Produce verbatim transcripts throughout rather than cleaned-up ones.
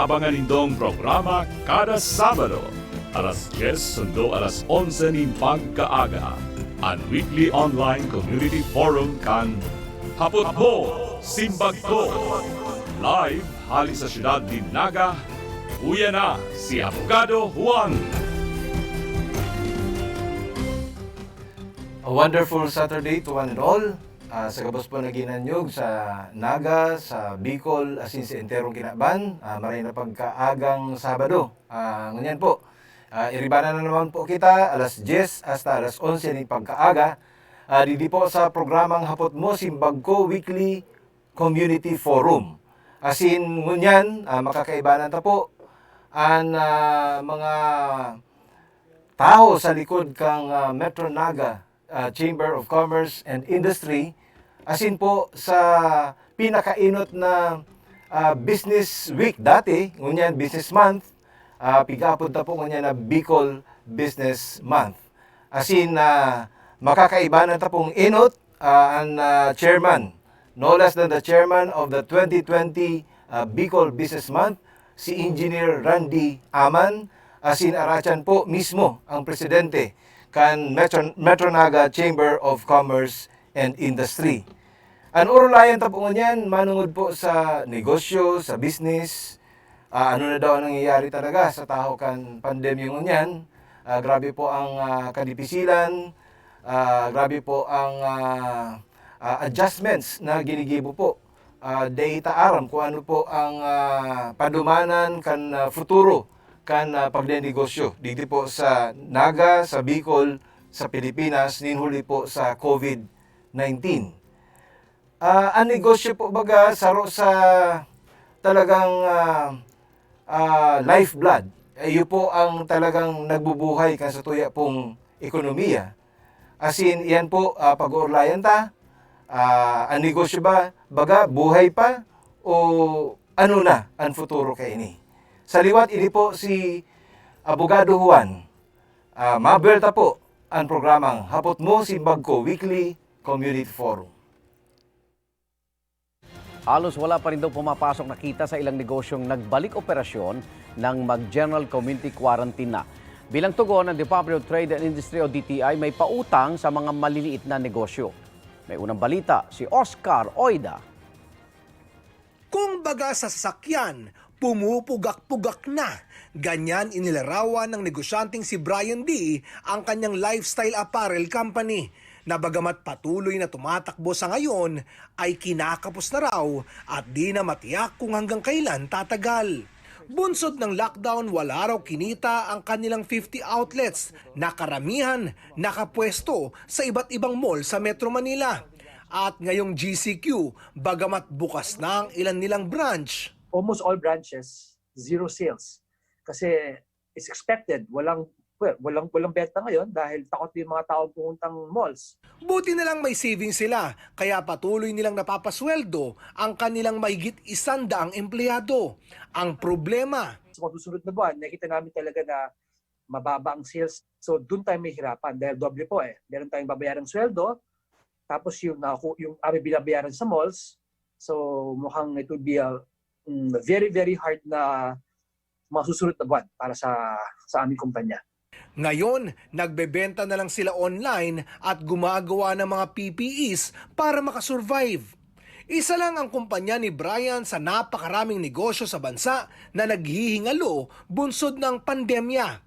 Abangan nindong programa kada Sabado, alas dyes sundo alas onse nin pagkaaga, an weekly online community forum kan Hapot Mo, Simbag Ko. Live hali sa siyudad nin Naga, uya na si Abogado Juan. A wonderful Saturday to one and all. Ah, sa gabos po na ginanyog sa Naga, sa Bicol, asin sa enterong kinaban, ah, maray na pagkaagang Sabado. Ah, ngunyan po, ah, iribanan na naman po kita, alas dyes hasta alas onse nin pagkaaga. Ah, digdi po sa programang Hapot Mo, Simbag Ko Weekly Community Forum. Asin ngunyan, ah, makakaibanan ta po an, ah, mga tawo sa likod kan, ah, Metro Naga, ah, Chamber of Commerce and Industry, asin po sa pinakainot na, ah, business week dati, ngunyan business month, ah, pig-aapod ta po ngunyan na Bicol Business Month. Asin, ah, makakaibanan ta pong inot, ah, an, ah, chairman, no less than the chairman of the twenty twenty, ah, Bicol Business Month, si Engineer Randy Aman, asin aratyan po mismo ang presidente kan Metro, Metro Naga Chamber of Commerce and Industry. An orulayan ta po ngunyan, manungod po sa negosyo, sa business, ah, ano na daw ang nangyayari talaga sa tahaw kan pandemya ngunyan. Ah, grabe po ang, ah, kadipisilan, ah, grabe po ang, ah, ah, adjustments na ginigibo po. Ah, dai ta aram kung ano po ang, ah, padumanan kan, ah, futuro kan, ah, pagnenegosyo digdi po sa Naga, sa Bicol, sa Pilipinas, nin huli po sa COVID nineteen. Ah, an negosyo po baga saro sa talagang, ah, ah, lifeblood. Iyo po ang talagang nagbubuhay kan satuya pong ekonomiya. Asin, iyan po, ah, pag-uurlayan ta. Ah, an negosyo ba, baga, buhay pa o ano na an futuro kaini? Sa liwat, ini po si Abogado Juan. Ah, mabuelta po an programang Hapot Mo, Simbag Ko Weekly Community Forum. Halos wala pa rin daw pumapasok na kita sa ilang negosyong nagbalik operasyon nang mag-general community quarantine na. Bilang tugon, ang Department of Trade and Industry o D T I may pautang sa mga maliliit na negosyo. May unang balita si Oscar Oida. Kumbaga sa sasakyan, pumupugak-pugak na. Ganyan inilarawan ng negosyanteng si Brian D ang kanyang lifestyle apparel company na bagamat patuloy na tumatakbo sa ngayon, ay kinakapos na raw at di na matiyak kung hanggang kailan tatagal. Bunsod ng lockdown, wala raw kinita ang kanilang fifty outlets na karamihan nakapwesto sa iba't ibang mall sa Metro Manila. At ngayong G C Q, bagamat bukas na ang ilan nilang branch, almost all branches, zero sales. Kasi it's expected, walang well, walang walang benta ngayon dahil takot yung mga tao pumuntang malls. Buti na lang may savings sila, kaya patuloy nilang napapasweldo ang kanilang mahigit isandaang empleyado. Ang problema, sa mga susunod na buwan, nakita namin talaga na mababa ang sales. So, doon tayo may hirapan dahil doble po eh. Meron tayong babayarang sweldo, tapos yung, naku- yung aming binabayaran sa malls. So, mukhang it would be a mm, very, very hard na mga susunod na buwan para sa, sa aming kumpanya. Ngayon, nagbebenta na lang sila online at gumagawa ng mga P P Es para makasurvive. Isa lang ang kumpanya ni Brian sa napakaraming negosyo sa bansa na naghihingalo bunsod ng pandemya.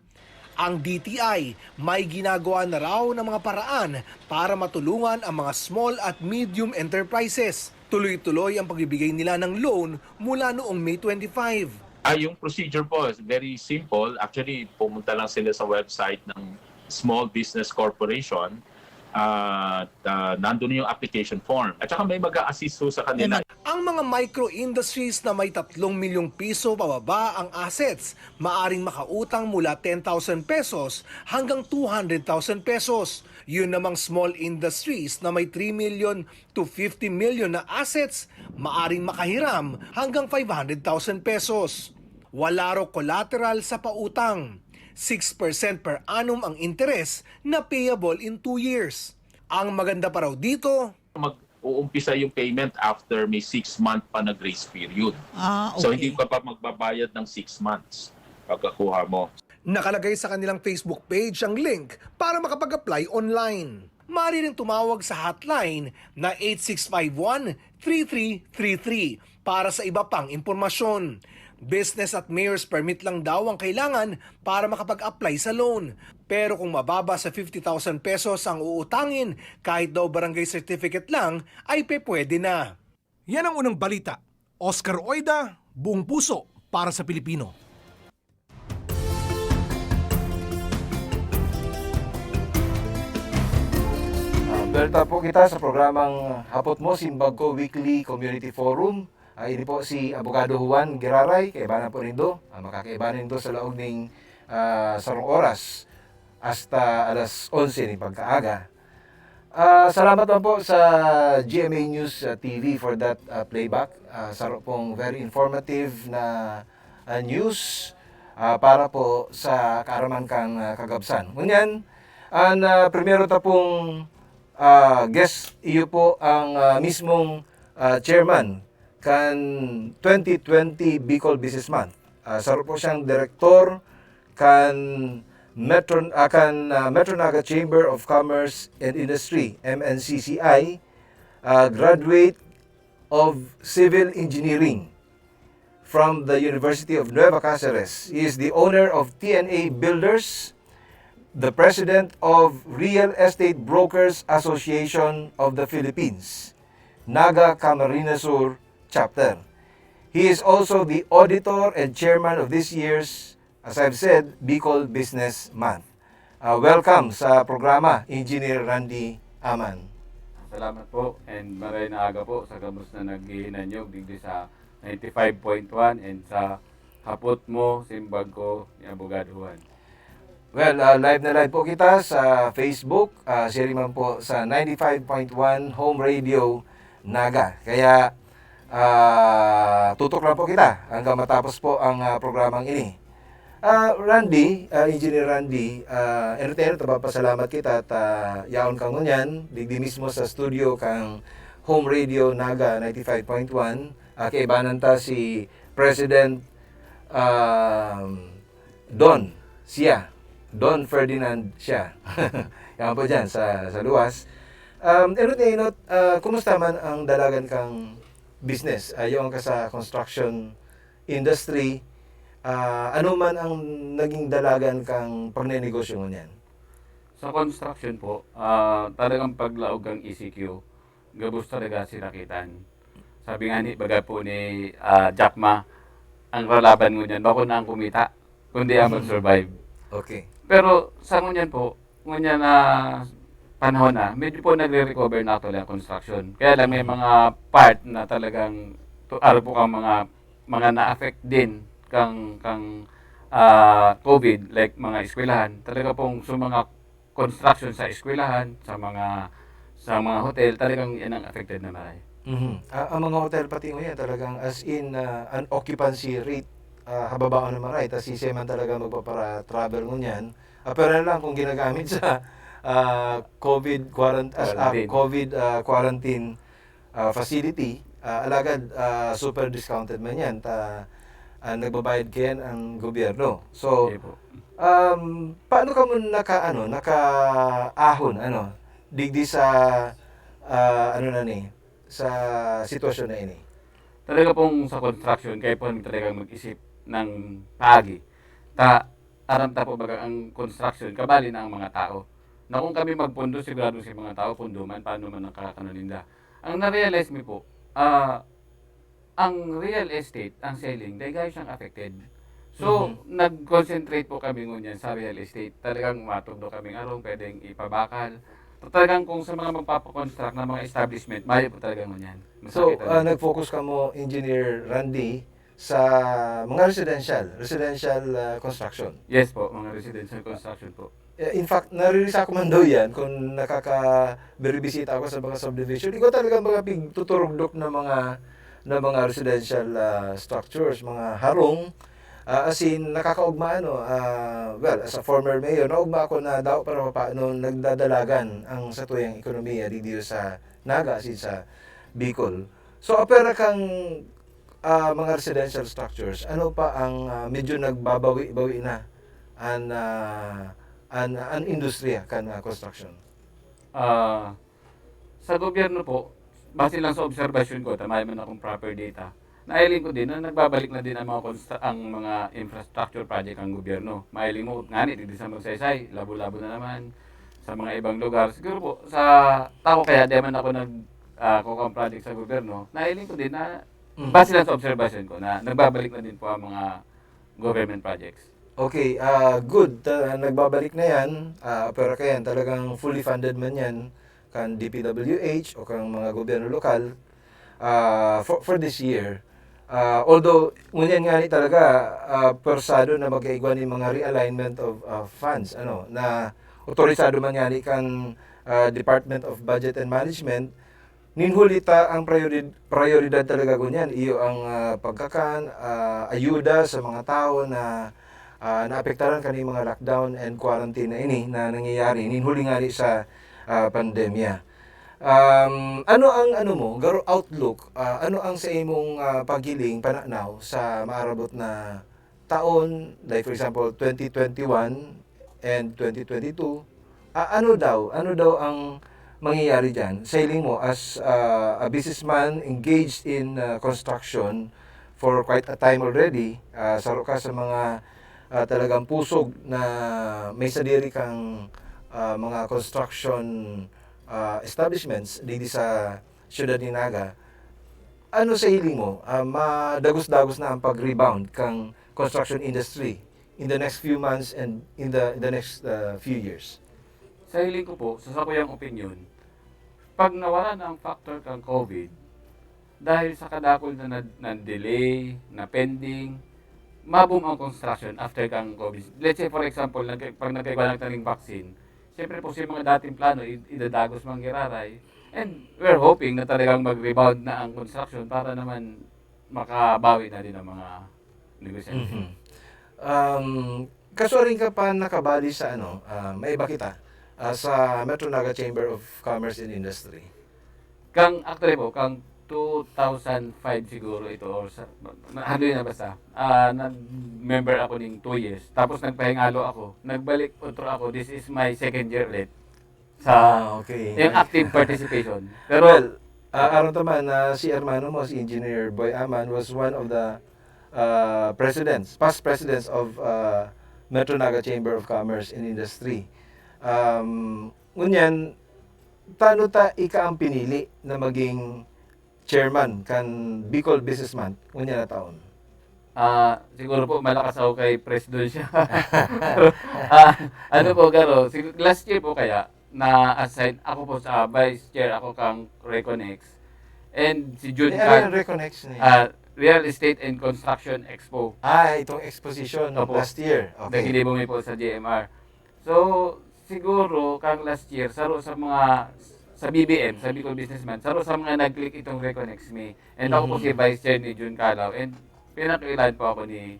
Ang D T I may ginagawa na raw ng mga paraan para matulungan ang mga small at medium enterprises. Tuloy-tuloy ang pagbibigay nila ng loan mula noong May twenty-five. Ah, yung procedure po is very simple. Actually, pumunta lang sila sa website ng Small Business Corporation at ah, nandun yung application form. At saka may mag-a-assist ho sa kanila. Ang mga micro-industries na may tatlong milyong piso pababa ang assets, maaring makautang mula ten thousand pesos hanggang two hundred thousand pesos. Yun namang small industries na may three million to fifty million na assets, maaring makahiram hanggang five hundred thousand pesos. Wala raw collateral sa pautang. Six percent per annum ang interes na payable in two years. Ang maganda pa raw dito, mag- Uumpisa yung payment after may six month pa na grace period. Ah, okay. So, hindi ka pa magbabayad ng six months pagkakuha mo. Nakalagay sa kanilang Facebook page ang link para makapag-apply online. Maaari ring tumawag sa hotline na eight six five one, three three three three para sa iba pang impormasyon. Business at mayor's permit lang daw ang kailangan para makapag-apply sa loan. Pero kung mababa sa fifty thousand pesos ang uutangin, kahit daw barangay certificate lang, ay pwede na. Yan ang unang balita. Oscar Oida, buong puso para sa Pilipino. Ah, Berta po kita sa programang Hapot Mo, Simbag Ko Weekly Community Forum. Ah, ini po si Abogado Juan Giraray, kaibanan po nindo. Ah, makakaibanan nindo sa laog ning ah, sarong oras hasta alas onse ning pagkaaga. Ah, salamat man po sa G M A News ah, T V for that ah, playback. Ah, saro pong very informative na ah, news ah, para po sa kaaraman kang ah, kagabsan. Ngunyan, an ah, primero ta pong ah, guest, iyo po ang ah, mismong ah, chairman kan twenty twenty Bicol Business Month. Ah, saro po siyang direktor kan Metro, ah, kan ah, Metro Naga Chamber of Commerce and Industry, M N C C I, ah, graduate of Civil Engineering from the University of Nueva Caceres. He is the owner of T N A Builders, the president of Real Estate Brokers Association of the Philippines, Naga Camarines Sur Chapter. He is also the auditor and chairman of this year's, as I've said, Bicol Business Month. Ah, welcome sa programa, Engineer Randy Aman. Salamat po, and maray na aga po sa gabos na naghihinanyog digdi sa ninety-five point one and sa Hapot Mo, Simbag Ko ni Abogado Juan. Well, ah, live na live po kita sa Facebook, ah, siring man po sa ninety-five point one Home Radio Naga. Kaya ah, tutok lang po kita hanggang matapos po ang ah, programang ini. Ah, Randy, ah, Engineer Randy, ah, entertainer, nagpapasalamat kita at ah, yaon ka ngunyan, digdi mismo sa studio kang Home Radio Naga ninety-five point one. Ah, kaibanan ta si President um, Don, siya, Don Ferdinand siya. Yan po dyan sa, sa luwas. Um, Enot na Enot, ah, kumusta man ang dalagan kang business? Ayaw ka sa construction industry. Ah, ano man ang naging dalagan kang pagnenegosyo ngunyan? Sa construction po, ah, talagang paglaog kang E C Q, gabos talaga sinakitan. Sabi nga ni, baga po ni ah, Jack Ma, ang lalaban ngunyan, bako na ang kumita, kundi ang mag-survive. Okay. Pero sa ngunyan po, ngunyan na panahon na, medyo po nagre-recover na actually ang construction. Kaya lang may mga part na talagang, to, araw po kang mga, mga na-affect din kang, kang ah, COVID, like mga eskwelahan, talaga pong sa mga construction sa eskwelahan, sa mga sa mga hotel, talagang yan ang affected na maray. Mhm. Ah, ang mga hotel pati ngunyan talagang as in ah, an occupancy rate ah, hababaon na maray, tas sisay man talaga magpapara-travel ngunyan. Ah, pero na lang kung ginagamit sa ah, COVID quarant- as, ah, Quarantine. COVID ah, quarantine ah, facility, ah, alagad ah, super discounted man yan ta ah, nagbabayad kayan ang gobyerno. So, Okay po. um, paano ka mo naka ano, nakaahon ano digdi sa ah, ano na ni sa sitwasyon na ini? Talaga pong sa construction, kaya po kami talagang mag-isip ng paagi. Ta, aram ta po baga ang construction, kabali na ang mga tao. Na kung kami magpundo, sigurado si mga tao, pundo man, paano man ang kakano ninda. Ang na-realize mi po, ah, ang real estate, ang selling, dahil siyang affected. So, Mhm. nag-concentrate po kami ngunyan sa real estate. Talagang matugdo kaming arong, pwedeng ipabakal. Talagang kung sa mga magpapakonstruct ng mga establishment, mayo po talaga ngunyan. So, Masakit ah, talaga. nag-focus ka mo, Engineer Randy, sa mga residential, residential ah, construction. Yes po, mga residential construction po. Eh, in fact, naririsa ko man daw yan kung nakakabiribisita ako sa mga subdivision. Ikaw talaga mga pigtuturugdok na mga na mga residential ah, structures, mga harong Ah, as in, nakakaugma, ano, ah, well, as a former mayor, naugma ako na daw para papaano nagdadalagan ang satuyang ekonomiya digdi sa Naga, as in, sa Bicol. So, apwera kang, ah, mga residential structures, ano pa ang, ah, medyo nagbabawi-bawi na an, ah, an, an industriya kan, ah, construction? Ah, sa gobyerno po, base lang sa obserbasyon ko, ta mayo man akong proper data, nahiling ko din na nagbabalik na din ang mga constru-, ang mga infrastructure project ng gobyerno. Mahiling mo, ngani, digdi sa Magsaysay, Labo-Labo na naman, sa mga ibang lugar. Siguro po, sa tao kaya, di man ako nag, ah, kukuha ng project sa gobyerno, nahiling ko din na, Mhm. base lang sa obserbasyon ko, na nagbabalik na din po ang mga government projects. Okay, ah, good. Ta-, nagbabalik na yan. Ah, pero kaya yan, talagang fully funded man yan, kan D P W H o kan mga gobyerno lokal, ah, for, for this year. Ah, although, ngunyan nga ni talaga, ah, persado na magkaigwa ni mga realignment of, ah, funds, ano, na otorisado man nga ni kan, ah, Department of Budget and Management, nin huli ta ang priorid-, prioridad talaga ngunyan, iyo ang, ah, pagkakan, ah, ayuda sa mga tawo na, ah, naapektaran kaning mga lockdown and quarantine na ini na nangyayari, nin huli ngani sa, ah, pandemya. Um, ano ang ano mo, garo outlook, ah, ano ang sa imong, ah, paghiling, pananaw sa maarabot na taon, like for example, twenty twenty-one and twenty twenty-two, ah, ano daw, ano daw ang mangyayari diyan? Sa hiling mo, as, ah, a businessman engaged in, ah, construction for quite a time already, ah, saro ka sa mga, ah, talagang pusog na may sadiri kang, ah, mga construction, ah, establishments digdi sa siyudad ni Naga. Ano sa hiling mo, ah, madagos-dagos na ang pag-rebound kan construction industry in the next few months and in the, in the next, ah, few years? Sa hiling ko po, sa sakuyang opinyon, pag nawara na ang factor kan COVID, dahil sa kadakul na, na, na delay, na pending, maboom ang construction after kang COVID. Let's say, for example, nag-, pag nagkaigwa na tayong vaccine, siyempre po, sa mga dating plano, i-, idadagos man giraray. And we're hoping na talagang mag-rebound na ang construction para naman makabawi na din ang mga negosyante. Mhm. Um, kasuarin ka pa nakabali sa ano, ah, may iba kita, ah, sa Metro Naga Chamber of Commerce and Industry. Kang, actually po, kang two thousand five siguro ito, or sa, na, ano yun na basta, ah, nag-member ako ning two years, tapos nagpahingalo ako, nagbalik otro ako, this is my second year ulit. Sa, ah, okay, yung active participation. Pero, well, ah, aram ta man na si hermano mo, si Engineer Boy Aman, was one of the, ah, presidents, past presidents of, ah, Metro Naga Chamber of Commerce and Industry. Um, ngunyan, tano ta ika ang pinili na maging chairman kan Bicol Business Month ngunyan na taon? Ah, siguro po malakas ako kay Pres Don siya. Pero, ah, ano po, garo, sig-, last year po kaya, na-assign ako po sa vice chair ako kang Reconex. And si Jun Eh, ano Car-, yung Reconex niya? Ah, Real Estate and Construction Expo. Ah, itong exposition Opo. Last year. Okay. Nagdibumi po sa G M R. So, siguro, kang last year, saro sa mga, sa B B M, sa Bicol Businessman, saro sa mga nag-click itong Reconex Me. And ako po si Mhm. Vice Chair ni Jun Calao. And pinakailan po ako ni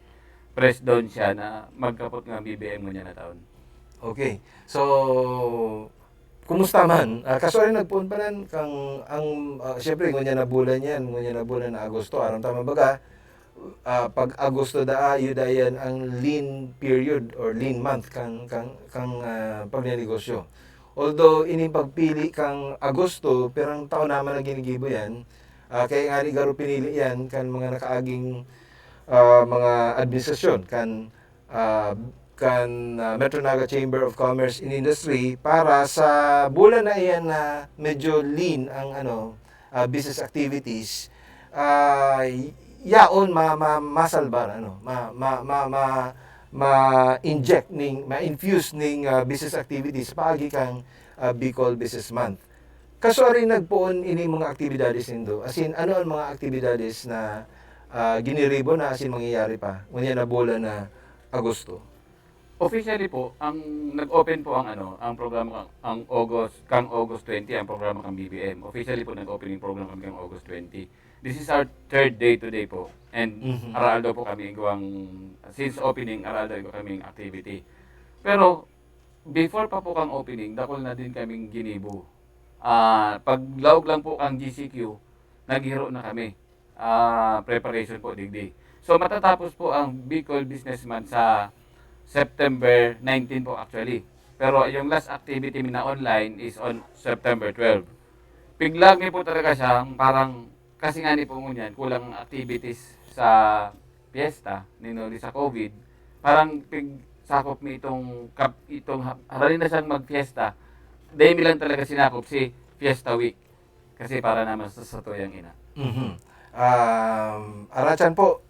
Pres Don siya na magkapot nga B B M ngunyan na taon. Okay. So, kumusta man? Ah, kasuarin nagpoon pa nan kang, ang, ah, siyempre, ngunyan na bulan yan, ngunyan na bulan na Agosto, aram ta man baga, ah, pag Agosto daa, iyo daa yan ang lean period or lean month kang, kang, kang, ah, pagnenegosyo. Although, ining pagpili kang Agosto, pirang taon naman na ginigibo yan. Ah, kaya nga ni garo pinili yan kan mga nakaaging, ah, mga administrasyon, kan, ah, kan, ah, Metro Naga Chamber of Commerce and Industry para sa bulan na iyan na medyo lean ang, ano, ah, business activities, ah, y-, yaon ma-, ma-, masalbar, ano, ma-, ma-, ma-, ma-, ma-inject ning, ma-infuse ning, ah, business activities paagi kang, ah, Bicol Business Month. Kasuarin nagpoon ini mga aktibidades nindo? As in, ano ang mga aktibidades na, ah, giniribo na as in mangyayari pa ngunyan na bulan na Agosto? Officially po, ang nag-open po ang ano, ang programa ka-, ang August, kang August twenty, ang programa kang B B M. Officially po, nag-open yung program kami kang August twenty. This is our third day today po. And Mhm. aroaldaw po kami igwang, since opening, aroaldaw igwa kaming activity. Pero before pa po kang opening, dakul na din kaming ginibo. Ah, paglaog lang po kang G C Q, naghiro na kami. Ah, preparation po digdi. So matatapos po ang Bicol Business Month sa September nineteen po actually. Pero yung last activity mi na online is on September twelve. Piglag mi po talaga siyang parang, kasi nga ni po ngunyan, kulang activities sa piyesta, ninuli sa COVID. Parang pigsakop mi itong, kap, itong ha- harali na siyang magpiyesta. Dahil mi lang talaga sinakop si Fiesta Week. Kasi para naman sa satuyang ina. Mhm. Um, Arachan po,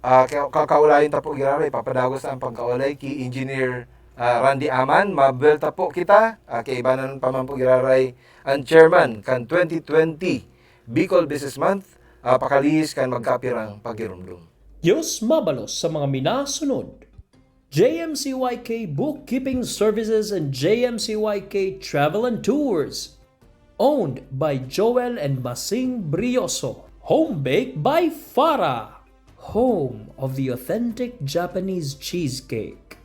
ah, ka- kakaulayan ta po giraray, papadagos ta ang pagkaulay ki Engineer ah, Randy Aman. Mabwelta po kita, ah, kaibanan pa man po giraray ang chairman kan twenty twenty Bicol Business Month, ah, pakalihis kan magkapirang pagirumdom. Diyos mabalos sa mga minasunod. J M C Y K Bookkeeping Services and J M C Y K Travel and Tours. Owned by Joel and Masing Brioso. Home baked by Farah. Home of the authentic Japanese cheesecake.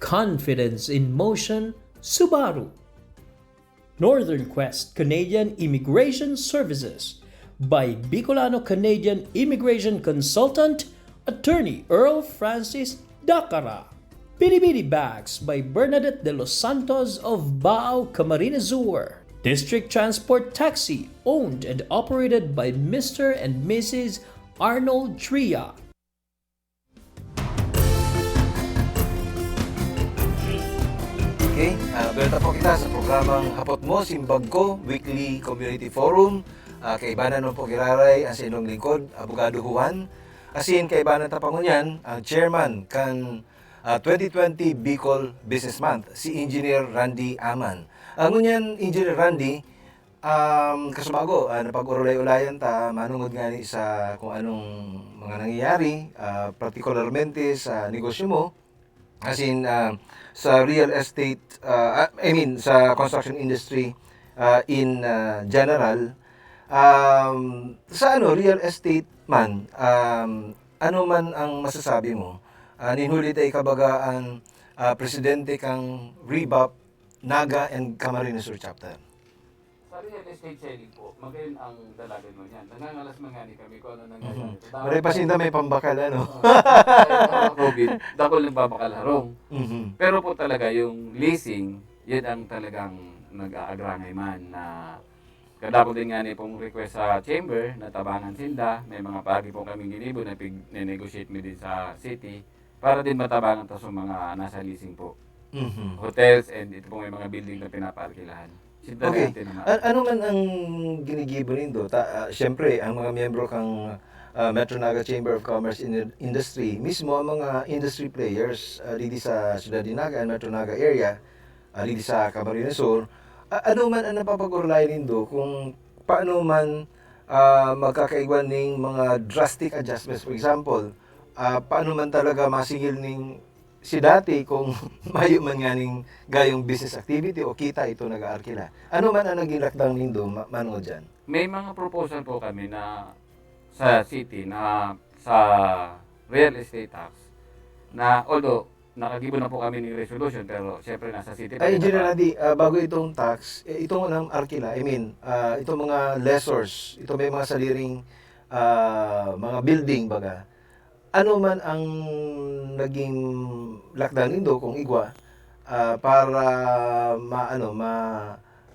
Confidence in motion, Subaru. Northern Quest Canadian Immigration Services by Bicolano Canadian Immigration Consultant, Attorney Earl Francis Dacara. Bidi-bidi Bags by Bernadette de los Santos of Bao, Camarines Sur. District Transport Taxi, owned and operated by Mister and Missus Arnold Tria. Okay, ah, bwelta po kita sa programang Hapot Mo, Simbag Ko, Weekly Community Forum. Ah, kaibanan mo po giraray ang sa inyong lingkod, Abogado Juan. Asin kaibanan ta pa ngunyan ang chairman kan ah, twenty twenty Bicol Business Month, si Engineer Randy Aman. Ah, ngunyan, Engineer Randy, um, kasubago, ah, napag-urulay-ulayan ta manungod ngani sa kung anong mga nangyayari, ah, partikularmente sa negosyo mo, as in, ah, sa real estate, ah, ah, I mean, sa construction industry ah, in ah, general. Um, sa ano, real estate man, um, ano man ang masasabi mo? Ah, nin huli ta ika baga an ah, presidente kan REBOP, Naga and Camarines Sur Chapter. Sa real estate selling po, magayon ang dalagan mo niyan. Nangangalas man ngani kami kung ano nangyayari. Mhm. Maray pa sinda may pambakal, ano? Oo. Sa COVID, dakul nagbabakal harong. Mhm. Pero po talaga yung leasing, yan ang talagang nag-aagrangay man na kadako din nga ni pong request sa chamber na tabangan sinda. May mga paagi po kaming ginibo na pig-negotiate mi din sa city para din matabangan ta sa mga nasa leasing po. Mhm. Hotels and ito pong may mga building na pinapaarkilahan. Sinda Okay. natin naman. An- ano man ang ginigibo nindo? Ta- ah, Siyempre, ang mga miyembro kang ah, Metro Naga Chamber of Commerce and Industry, mismo ang mga industry players ah, didi sa Siyudad de Naga and Metro Naga area, ah, didi sa Camarines Sur, ah, ano man ang napapag-urulayan nindo kung paano man ah, magkakaigwa ning mga drastic adjustments? For example, ah, paano man talaga masingil ning si dati kung mayo man nga ning gayong business activity o kita ito nag-aarkila? Ano man ang naging lakdang nindo ma- manungod dyan? May mga proposal po kami na sa city na sa real estate tax na although nakagibo na po kami ng resolution pero syempre nasa city pa Ay, rin Engineer naman. Randy, ah, bago itong tax, eh, itong unang arkila, I mean, ah, itong mga lessors, itong may mga saliring ah, mga building, baga, ano man ang naging lakdang nindo kung igwa ah, para ma, ano, ma,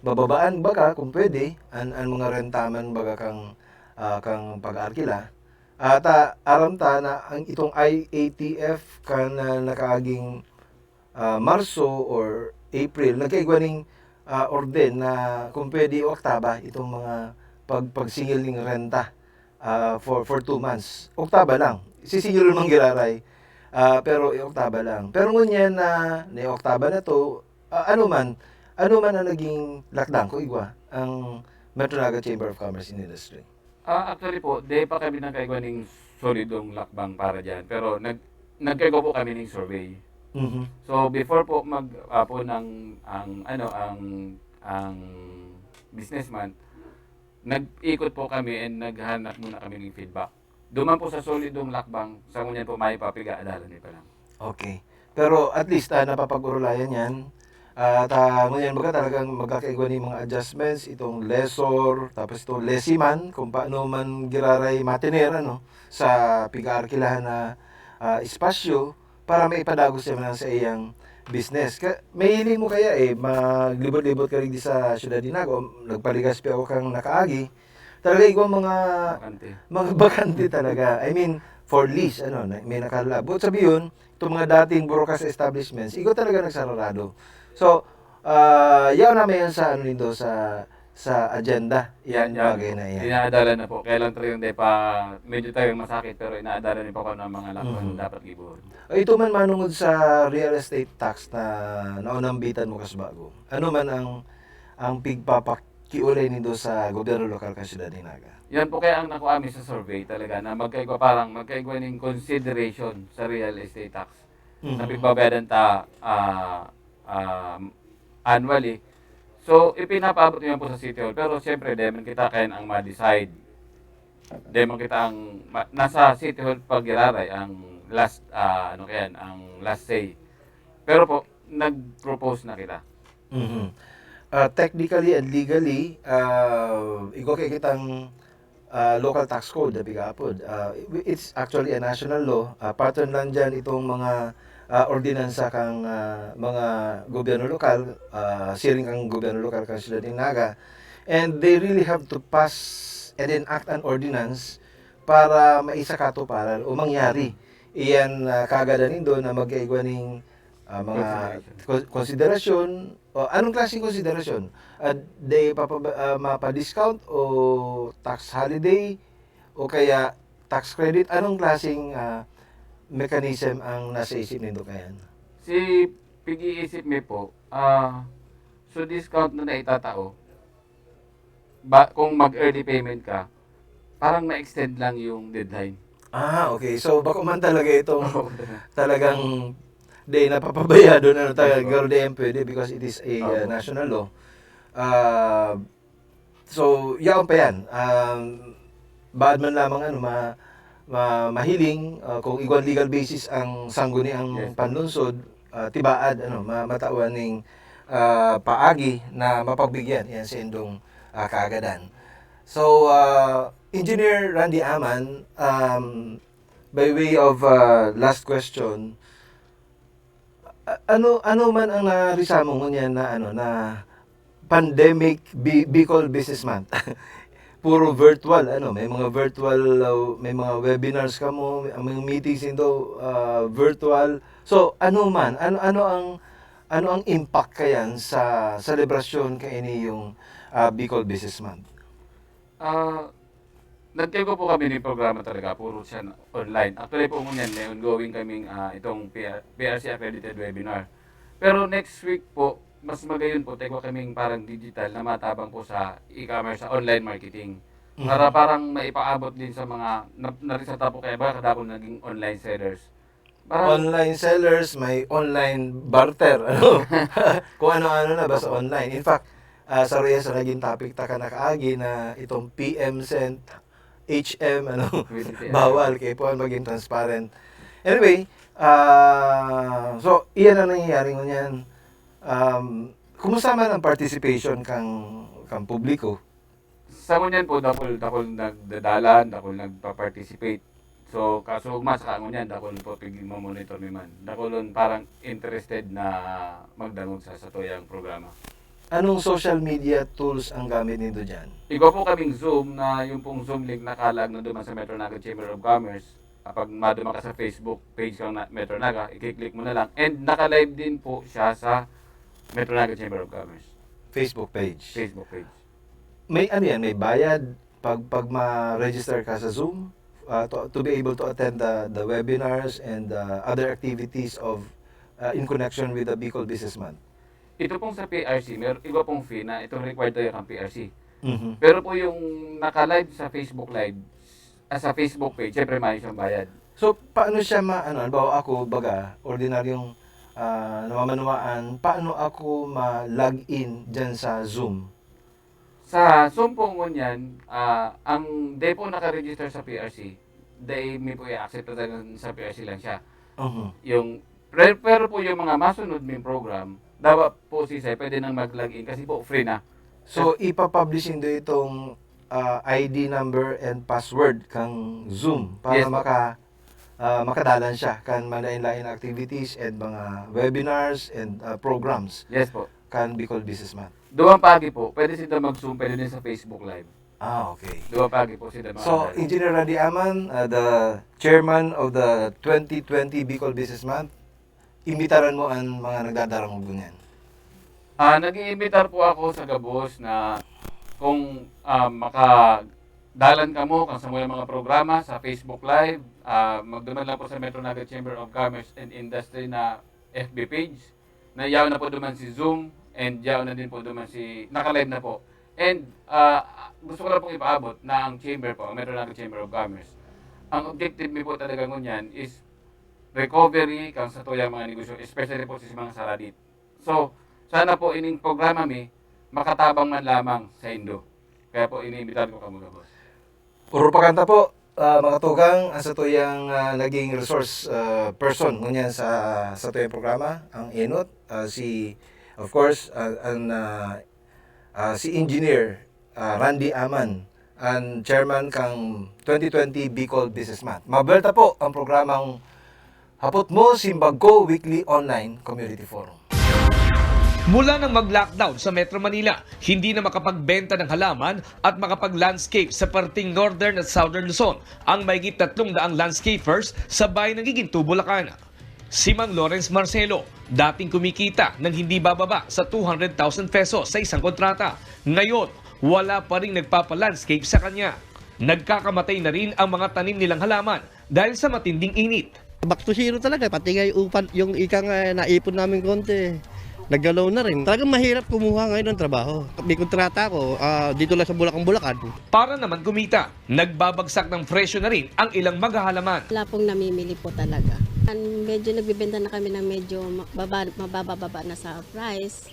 mababaan baga kung pwede an, an mga renta man baga kang ah, kang pag-aarkila. Ata aram ta na ang itong I A T F kan ah, nakaaging ah, Marso or April, nagkaigwa ning ah, orden na kung pwede oktaba itong mga pag pagsingil ning renta ah, for for two months. Oktaba lang. Sisingil man giraray. Ah, pero oktaba lang. Pero ngunyan na na oktaba na to, ah, ano man, ano man ang naging lakdang ko igwa ang Metro Naga Chamber of Commerce and Industry? Ah, actually po, di pa kami nagkaigwa ning solidong lakbang para diyan. Pero nag nagkaigwa po kami ning survey. Mhm. So before po mag ah, po ng ang ano ang ang businessman Nag-ikot po kami and naghanap muna kami ng feedback. Duman po sa solidong lakbang, sa ngunyan po may papiga adalan ni pa lang. Okay. Pero at least, ah, napapag-orolayan yan. At ah, ngunyan baga talagang magkakaigwa ni mga adjustments, itong lessor, tapos itong lessee man, kung paano man giraray matener, ano, sa pigaarkilahan na ah, espasyo para maipadagos siya man sa iyang business. Ka, mahiling mo kaya eh, maglibot-libot ka rin di sa syudad ni Naga, o nagpaligas pa ako kang nakaagi, talaga igwa mga Bakante. mga bakante talaga. I mean, for lease, ano, na- may nakalabot. Sabi yun, itong mga dating burokas establishments, igwa talaga nagsararado. So, ah, yaon naman yan sa, ano nindo, sa, sa agenda, yan Yan, yan. Bagay na yan. Inaadalan na po. Kaya lang talagang di pa, medyo talagang masakit, pero inaadalan ni pa kung ano ang mga lakbang Mhm. dapat gibuhon. O ito man manungod sa real estate tax na naunambitan mo kasbago. Ano man ang ang pigpapakiulay nindo sa gobyerno lokal kan siyudad ni Naga? Yan po kaya ang nakuha mi sa survey talaga na magkaigwa parang magkaigwa ning consideration sa real estate tax na Mhm. pigbabayadan ta ah, ah, annually. So ipinapaabot niyo po sa City Hall, pero siyempre di man kita kayan ang ma-decide. Di man kita ang ma- nasa City Hall pag giraray ang last ah, ano kayan, ang last say. Pero po nag-propose na kita. Mhm. Ah, technically and legally, ah, igwa kay kitang ah, local tax code na pigapod. Ah, it's actually a national law. Ah, pattern lang dyan itong mga ah, ordinansa kang ah, mga gobyerno lokal, ah, siring kang gobyerno lokal kang siyudad ni Naga. And they really have to pass and enact an ordinance para maisakatuparan o mangyari iyan ah, kaagadan nindo na magkaigwa ning ah, mga Consideration. Con- considerasyon. O, anong klaseng konsiderasyon? Ah, di papaba- ah, mapa-discount o tax holiday o kaya tax credit? Anong klaseng ah, mechanism ang nasa isip nindo kayan? Si pag-iisip mi po, ah, so discount na naitatao, ba, kung mag-early payment ka, parang ma-extend lang yung deadline. Ah, okay. So, bako man talaga itong talagang di napapabayado na talaga, Opo. Pero di yan pwede because it is a uh, Opo. National law. Ah, so, yaon pa yan. Um, baad man lamang ano, ma, ma, mahiling ah, kung igwan legal basis ang sangguni ang Yes. panlunsod, ah, tibaad ano, ma, matawan ning ah, paagi na mapagbigyan yan sa indong ah, kaagadan. So, ah, Engineer Randy Aman, um, by way of uh, last question, a- ano ano man ang narisa mo ngunyan na ano na pandemic Bi- Bicol Business Month? Puro virtual, ano, may mga virtual uh, may mga webinars kamo, may mga meetings indo uh, virtual. So, ano man, ano ano ang ano ang impact kayan sa selebrasyon kaini yung uh, Bicol Business Month? Ah, nagkaigwa po kami ng programa talaga, puro siya na- online. Actually po ngunyan, may ongoing kaming ah, itong P R, P R C accredited webinar. Pero next week po, mas magayon po, taigwa kaming parang digital na matabang po sa e-commerce, sa online marketing. Para Mhm. parang maipaabot din sa mga, na, narisata po kaya ba, kadakol naging online sellers. Parang, Online sellers, may online barter. Ano? Kung ano-ano na, basta Opo. Online. In fact, ah, sa Reyes, sa naging topic ta ka nakaagi na itong P M sent, H M, ano, Pwede kaya. Bawal, kaya po maging transparent. Anyway, ah, so, iyan ang nangyayari ngunyan. Um, kumusta man ang participation kang, kang publiko? Sa ngunyan po, dakol, dakol nagdadalan, dakol nagpa-participate. So, kaso mas ka ngunyan, dakol po pig monitor mi man. Dakolon parang interested na magdangog sa satuyang programa. Anong social media tools ang gamit nindo dyan? Igwa po kaming Zoom na yung pong Zoom link nakalag na duman sa Metro Naga Chamber of Commerce. Kapag maduma ka sa Facebook page kang na- Metro Naga, i-click mo na lang. And naka-live din po siya sa Metro Naga Chamber of Commerce Facebook page. Facebook page. May ano yan, may bayad pag pag ma-register ka sa Zoom uh, to, to be able to attend the the webinars and uh, other activities of uh, in connection with the Bicol Business Month. Ito pong sa P R C, may igwa pong fee na itong required tayo kang P R C. Mhm. Pero po yung naka-live sa Facebook Live, ah, sa Facebook page, syempre may siyang bayad. So, paano siya ma ano, halimbawa ako baga ordinaryong ah, namamanuan, paano ako ma-log in diyan sa Zoom? Sa sumpong ngunyan, ah, ang dai po naka-register sa P R C, dai mi po i-accept talaga sa P R C lang siya. Mhm. Yung, pero, pero po yung mga masunod ming program, dapat po si Sai pwede nang mag-log in kasi po free na. So, ipapublish nindo itong, ah, I D number and password kang Zoom para Yes po. maka-, ah, makadalan siya kan malain-lain na activities and mga webinars and, ah, programs Yes po. kan Bicol Business Month. Duwang paagi po, pwede sinda mag-Zoom, pwede din sa Facebook Live. Ah, okay. Duwang paagi po sinda So, makadalan. Engineer Randy Aman, ah, the chairman of the twenty twenty Bicol Business Month, imbitaran mo ang mga nagdadarangog ngunyan. Ah, nag-iimbitar po ako sa gabos na kung, ah, makadalan kamo kan samuyang mga programa sa Facebook Live, ah, magduman lang po sa Metro Naga Chamber of Commerce and Industry na F B page, na yaon na po duman si Zoom, and yaon na din po duman si, naka-live na po. And, ah, gusto ko lang pong ipaabot na ang chamber po, ang Metro Naga Chamber of Commerce, ang objective mi po talaga ngunyan is recovery kan satuyang mga negosyo, especially po sa mga saradit. So, sana po ining programa mi makatabang man lamang saindo. Kaya po, iniimbitahan ko kamo gabos. Urupakan ta po, ah, mga tugang, ang satuyang, ah, naging resource, ah, person ngunyan sa satuyang programa, ang Enot, ah, si, of course, ah, an, ah, ah, si Engineer, ah, Randy Aman, an chairman kan twenty twenty Bicol Business Month. Mabuwelta po ang programang Hapot Mo, Simbag Ko, Weekly Online Community Forum. Mula nang mag-lockdown sa Metro Manila, hindi na makapagbenta ng halaman at makapag-landscape sa parteng Northern at Southern Luzon ang mahigit tatlong daang landscapers sa Bayan ng Giginto, Bulacan. Si Mang Lawrence Marcelo, dating kumikita ng hindi bababa sa two hundred thousand pesos sa isang kontrata, ngayon wala pa ring nagpapa-landscape sa kanya. Nagkakamatay na rin ang mga tanim nilang halaman dahil sa matinding init. Back to zero talaga, pati nga yung upa, yung ika nga naipon namin konti, naggalaw na rin. Talagang mahirap kumuha ngayon ng trabaho. May kontrata ako, ah, dito lang sa Bulacan, Bulacan. Para naman kumita, nagbabagsak ng presyo na rin ang ilang maghahalaman. Wala pong namimili po talaga. An-, medyo nagbebenta na kami ng medyo ma-, baba, mababa-baba na sa price.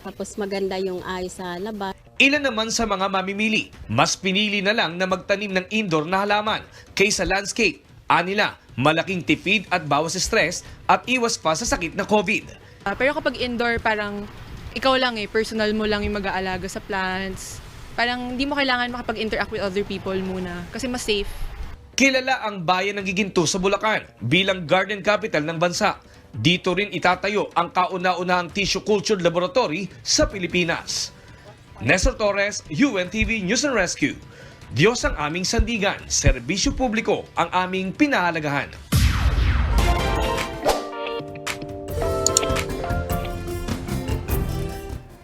Tapos maganda yung ayos sa labas. Ilan naman sa mga mamimili, mas pinili na lang na magtanim ng indoor na halaman kaysa landscape. Anila, malaking tipid at bawas stress at iwas pa sa sakit na COVID. Ah, pero kapag indoor, parang ikaw lang eh, personal mo lang yung mag-aalaga sa plants. Parang hindi mo kailangan makapag-interact with other people muna kasi mas safe. Kilala ang Bayan ng Giginto sa Bulacan bilang garden capital ng bansa. Dito rin itatayo ang kauna-unahang tissue culture laboratory sa Pilipinas. Nestor Torres, U N T V News and Rescue. Diyos ang aming sandigan, serbisyo publiko ang aming pinahalagahan.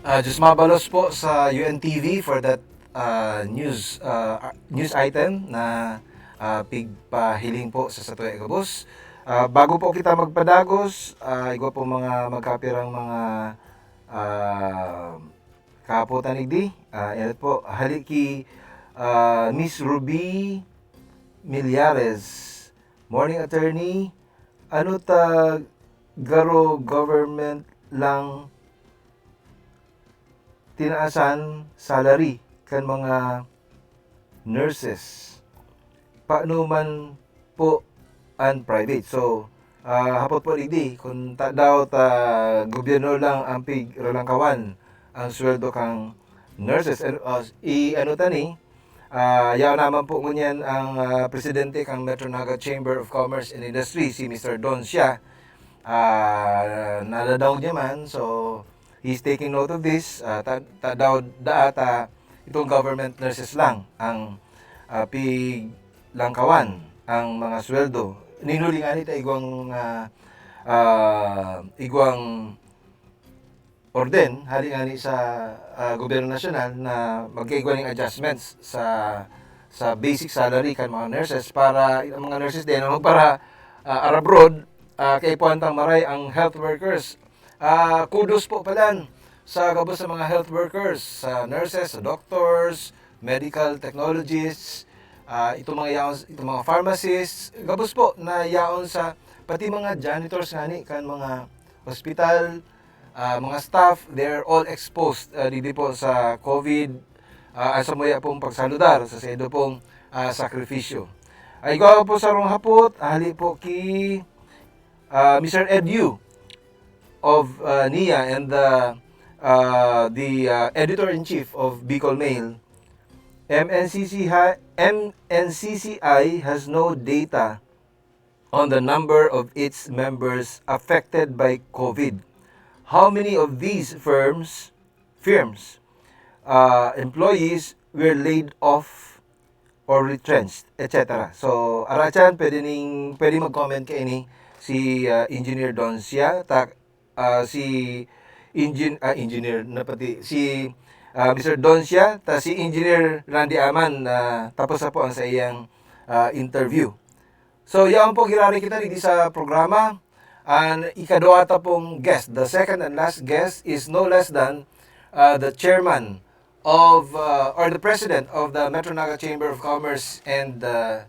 Ah, Diyos mabalos po sa U N T V for that, ah, news, ah, news item na, ah, pigpahiling po sa satuya gabos. Ah, bago po kita magpadagos, ah, igwa po mga magkapirang mga, ah, kahapotan igdi. Ah, yan po. Hali ki, ah, Miss Ruby Millares. Morning, attorney. Ano ta garo government lang tinaasan salary kan mga nurses? Paano man po an private? So, ah, hapot po digdi, kung ta-, daw ta gobyerno lang ang pig-, ralangkawan ang sweldo kang nurses. And, ah, i-, ano ta ni, ah, yaon naman po ngunyan ang, ah, presidente kang Metro Naga Chamber of Commerce and Industry, si Mister Don siya. Ah, nadadaog niya man, so he's taking note of this. Ah, ta-, ta-, daw, daa ta itong government nurses lang ang, ah, piglangkawan ang mga sweldo. Ninuli nga ni ta igwang, ah, ah, igwang orden, hali nga ni sa, ah, gobyerno nasyonal na magkaigwa ning adjustments sa, sa basic salary kan mga nurses para ang mga nurses din na magpara, ah, arabroad, ah, kaipuhan tang maray ang health workers. Ah, kudos po palan sa gabos sa mga health workers, sa nurses, sa doctors, medical technologists, ah, itong mga yaon, itong mga pharmacists, gabos po na yaon sa, pati mga janitors ngani kan mga hospital, ah, mga staff, they're all exposed, ah, digdi po sa COVID, Ah, samuya pong pagsaludar sa saindo pong, ah, sakripisyo. Ay, igwa po sarong hapot, hali po ki, ah, Mister Ed Yu of, ah, nia and the, ah, the, ah, editor-in-chief of Bicol Mail. M N C C ha-, M N C C I has no data on the number of its members affected by COVID. How many of these firms, firms, uh, employees were laid off or retrenched, et cetera. So, arachan, pwede ning, pwede mag-comment kaini si, uh, Engineer Doncia, ta, uh, si Engin-, ah, Engineer na pati, si, uh, Mister Doncia, ta si Engineer Randy Aman, uh, tapos na po ang sa iyang, uh, interview. So, yaon po, giraray kita digdi sa programa. An ikadua ta pong guest, the second and last guest, is no less than, uh, the chairman of, uh, or the president of the Metro Naga Chamber of Commerce and, uh,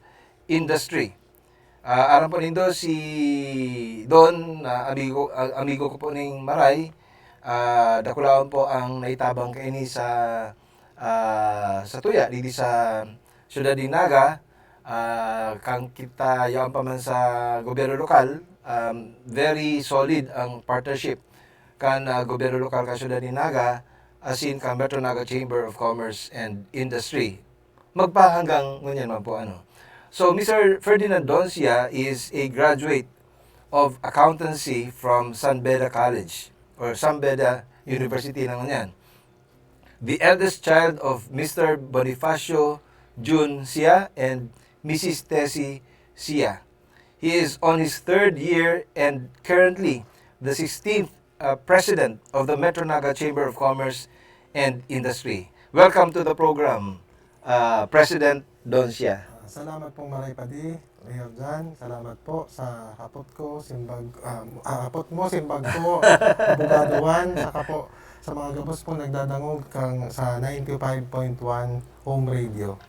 Industry. Ah, aram po nindo si Don, ah, amigo, ah, amigo ko po ning maray. Ah, dakulaon po ang naitabang kaini sa, ah, sa tuya, digdi sa siyudad nin Naga. Ah, kan kita yaon pa man sa gobyerno lokal, um, very solid ang partnership kan, ah, gobyerno lokal kan siyudad nin Naga, asin kan Metro Naga Chamber of Commerce and Industry. Magpahanggang ngunyan man po, ano. So, Mister Ferdinand Doncia is a graduate of accountancy from San Beda College or San Beda University na ngunyan. The eldest child of Mister Bonifacio Jun Sia and Missus Tessie Sia. He is on his third year and currently the sixteenth, uh, president of the Metro Naga Chamber of Commerce and Industry. Welcome to the program, uh, President Doncia. Ah, salamat pong maray, Padi, Mayor Jan. Salamat po sa hapot ko, simbag, ah, ah, hapot mo, simbag ko, Abogado Juan, saka po sa mga gabos pong nagdadangog kang, sa ninety-five point one Home Radio.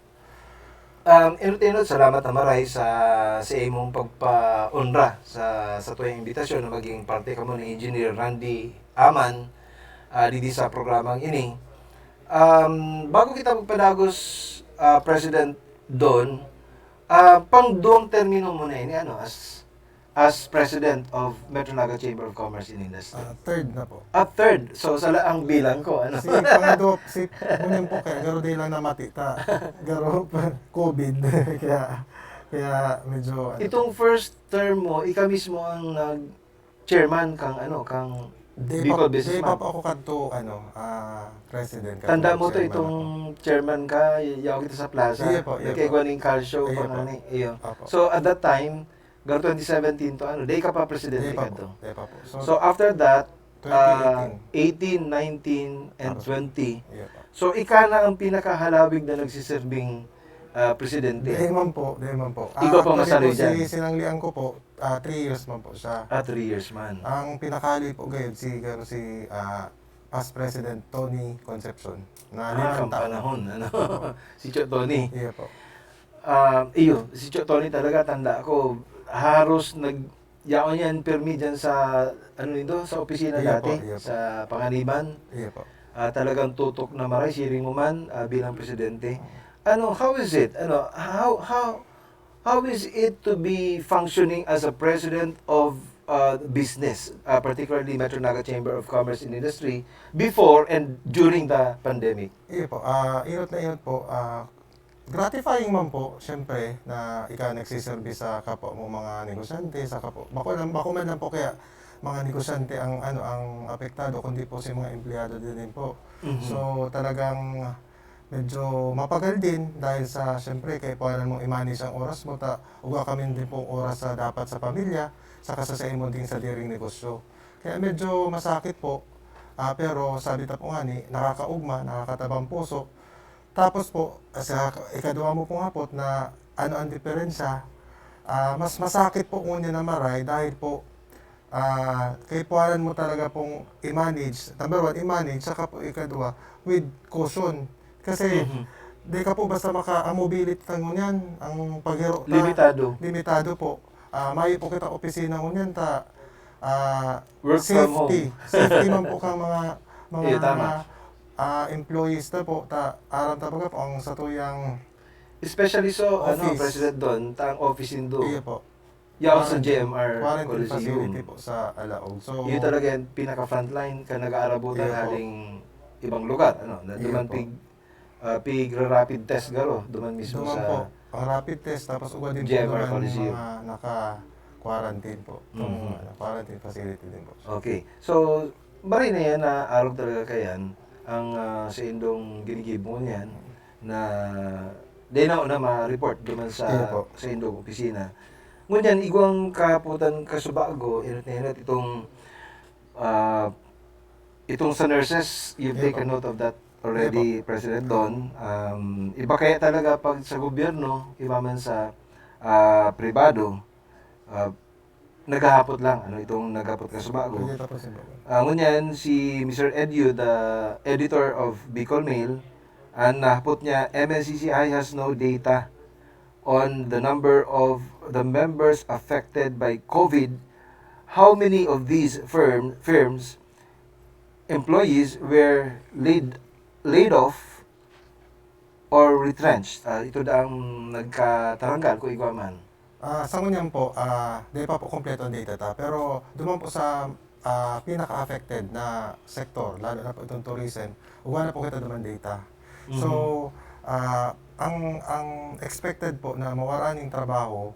Um, enot-enot, salamat na maray sa, sa imong pagpaonra sa, sa tuyang imbitasyon na maging parte kamo ni Engineer Randy Aman, ah, digdi sa programang ini. Um, bago kita magpadagos, ah, President Don, ah, pangduwang termino mo na ini, ano, as as president of Metro Naga Chamber of Commerce and Industry? Ah, third na po. Ah, third. So, sala ang bilang ko, ano? Si pangadwa, si, ngunyan po kaya, garo day lang namati ta. Garo, COVID. Kaya, kaya medyo, ano. Itong first term mo, ika mismo ang nag-chairman kang, ano, kang Day Bicol pa, Business day pa Month. Po ako kadto, ano, ah, president, kadto Tanda mo to, chairman itong ako. Chairman ka, y-, yaw kita sa plaza. Iya po, iya po. Nagkaigwa ning car show, Iya po. Pangani, iyo. Apo. So, at that time, Garo twenty seventeen to, ano, day ka pa presidente Day pa kadto. Po, day pa po. So, So, after that, ah, twenty eighteen. Eighteen, nineteen, and Tapos, twenty. Iya po. So, ika na ang pinakahalawig na nagsiserbing, ah, presidente. Di man po, di man po. Ikaw Ah, pa actually masaloy po, si dyan. Sinanglian ko po, ah, three years man po siya. Ah, three years man. Ang pinakahali po gayud, si, garo si, ah, past President Tony Concepcion, na Ah, lima ang taon. Panahon, ano? Si Cho Tony. Iya po. Ah, iyo, si Cho Tony talaga, tanda ko, haros nag-, yaon yan, pirmi dyan sa, ano nito, sa opisina Iya po, dati, iya po. Sa Panganiban. Iya po. Ah, talagang tutok na maray, siring mo man, ah, bilang presidente. Mm. Ano, how is it? Ano, how, how, how is it to be functioning as a president of, ah, business, ah, particularly Metro Naga Chamber of Commerce and Industry, before and during the pandemic? Iya po, ah, inot na inot po, ah, gratifying man po, siyempre, na ika nagsiserbi sa kapwa mo mga negosyante, sa kapwa, bako lang, bako man lang po kaya mga negosyante ang, ano, ang apektado, kundi po si mga empleyado din, din po. Mhm. So, talagang medyo mapagal din dahil sa, siyempre, kaipuhanan mong i-manage ang oras mo, ta, ugwa ka man din pong oras sa dapat sa pamilya, saka sa, sa imo ding sadiring negosyo. Kaya medyo masakit po, ah, pero sabi ta po nga ni, nakakaugma, nakakatabang puso, Tapos po, sa ikadwa mo pong hapot na ano ang diferensya, ah, mas masakit po ngunyan na maray dahil po, ah, kaipuhanan mo talaga pong i-manage. Number one, i-manage, saka po ikadwa, with caution. Kasi, Mhm. di ka po basta maka-, ang mobility ta ngunyan, ang paghiro ta, Limitado. limitado po. Ah, mayo po kita opisina ngunyan ta, ah, Work from safety. Home. Safety man po kang mga, mga, Iya, tama. mga, ah, employees ta po, ta, aram ta baga po ang satuyang, Especially so, ano, Office. President Don, ta ang office nindo. Iyo po. Yaon sa Quarantine- J M R Quarantine Coliseum. Facility po sa Alaog. So, Iyo talaga yung pinaka-frontline ka nag-aarabutan Iyo po. haling ibang lugar, ano, na Iyo duman po. pig, ah, pig-rapid test garo, duman mismo Duman sa po. Ang rapid test, tapos ugad din po J M R duman Coliseum. Mga naka-quarantine po. Itong Mhm. ano, quarantine facility din po. Okay. So, maray na yan na arog talaga kayan ang ah, sa indong ginigibo niyan na dinaw na ma-report duman Iyo po. sa sa indong opisina. Ngunyan, igwang kahapotan kasubago, inot na inot itong ah, itong sa nurses, you've Iyo taken po. note of that already, President Don. Um, iba kaya talaga pag sa gobyerno, iba man sa ah, pribado, ah, naghahapot lang, ano itong naghapot kasubago. Pwede tapos yung bago. Ah, ngunyan, si Mister Edu, the editor of Bicol Mail, ang nahapot niya, M N C C I has no data on the number of the members affected by COVID. How many of these firm, firms, employees were laid, laid off or retrenched? Ah, ito da ang nagkataranggal kung igwa man. Ah, sa ngunyan po, ah, di pa po kompleto ang data ta. Pero duman po sa ah, pinaka-affected na sektor, lalo na po itong tourism, ugwa na po kita duman data. So, ah, ang ang expected po na mawara ning trabaho,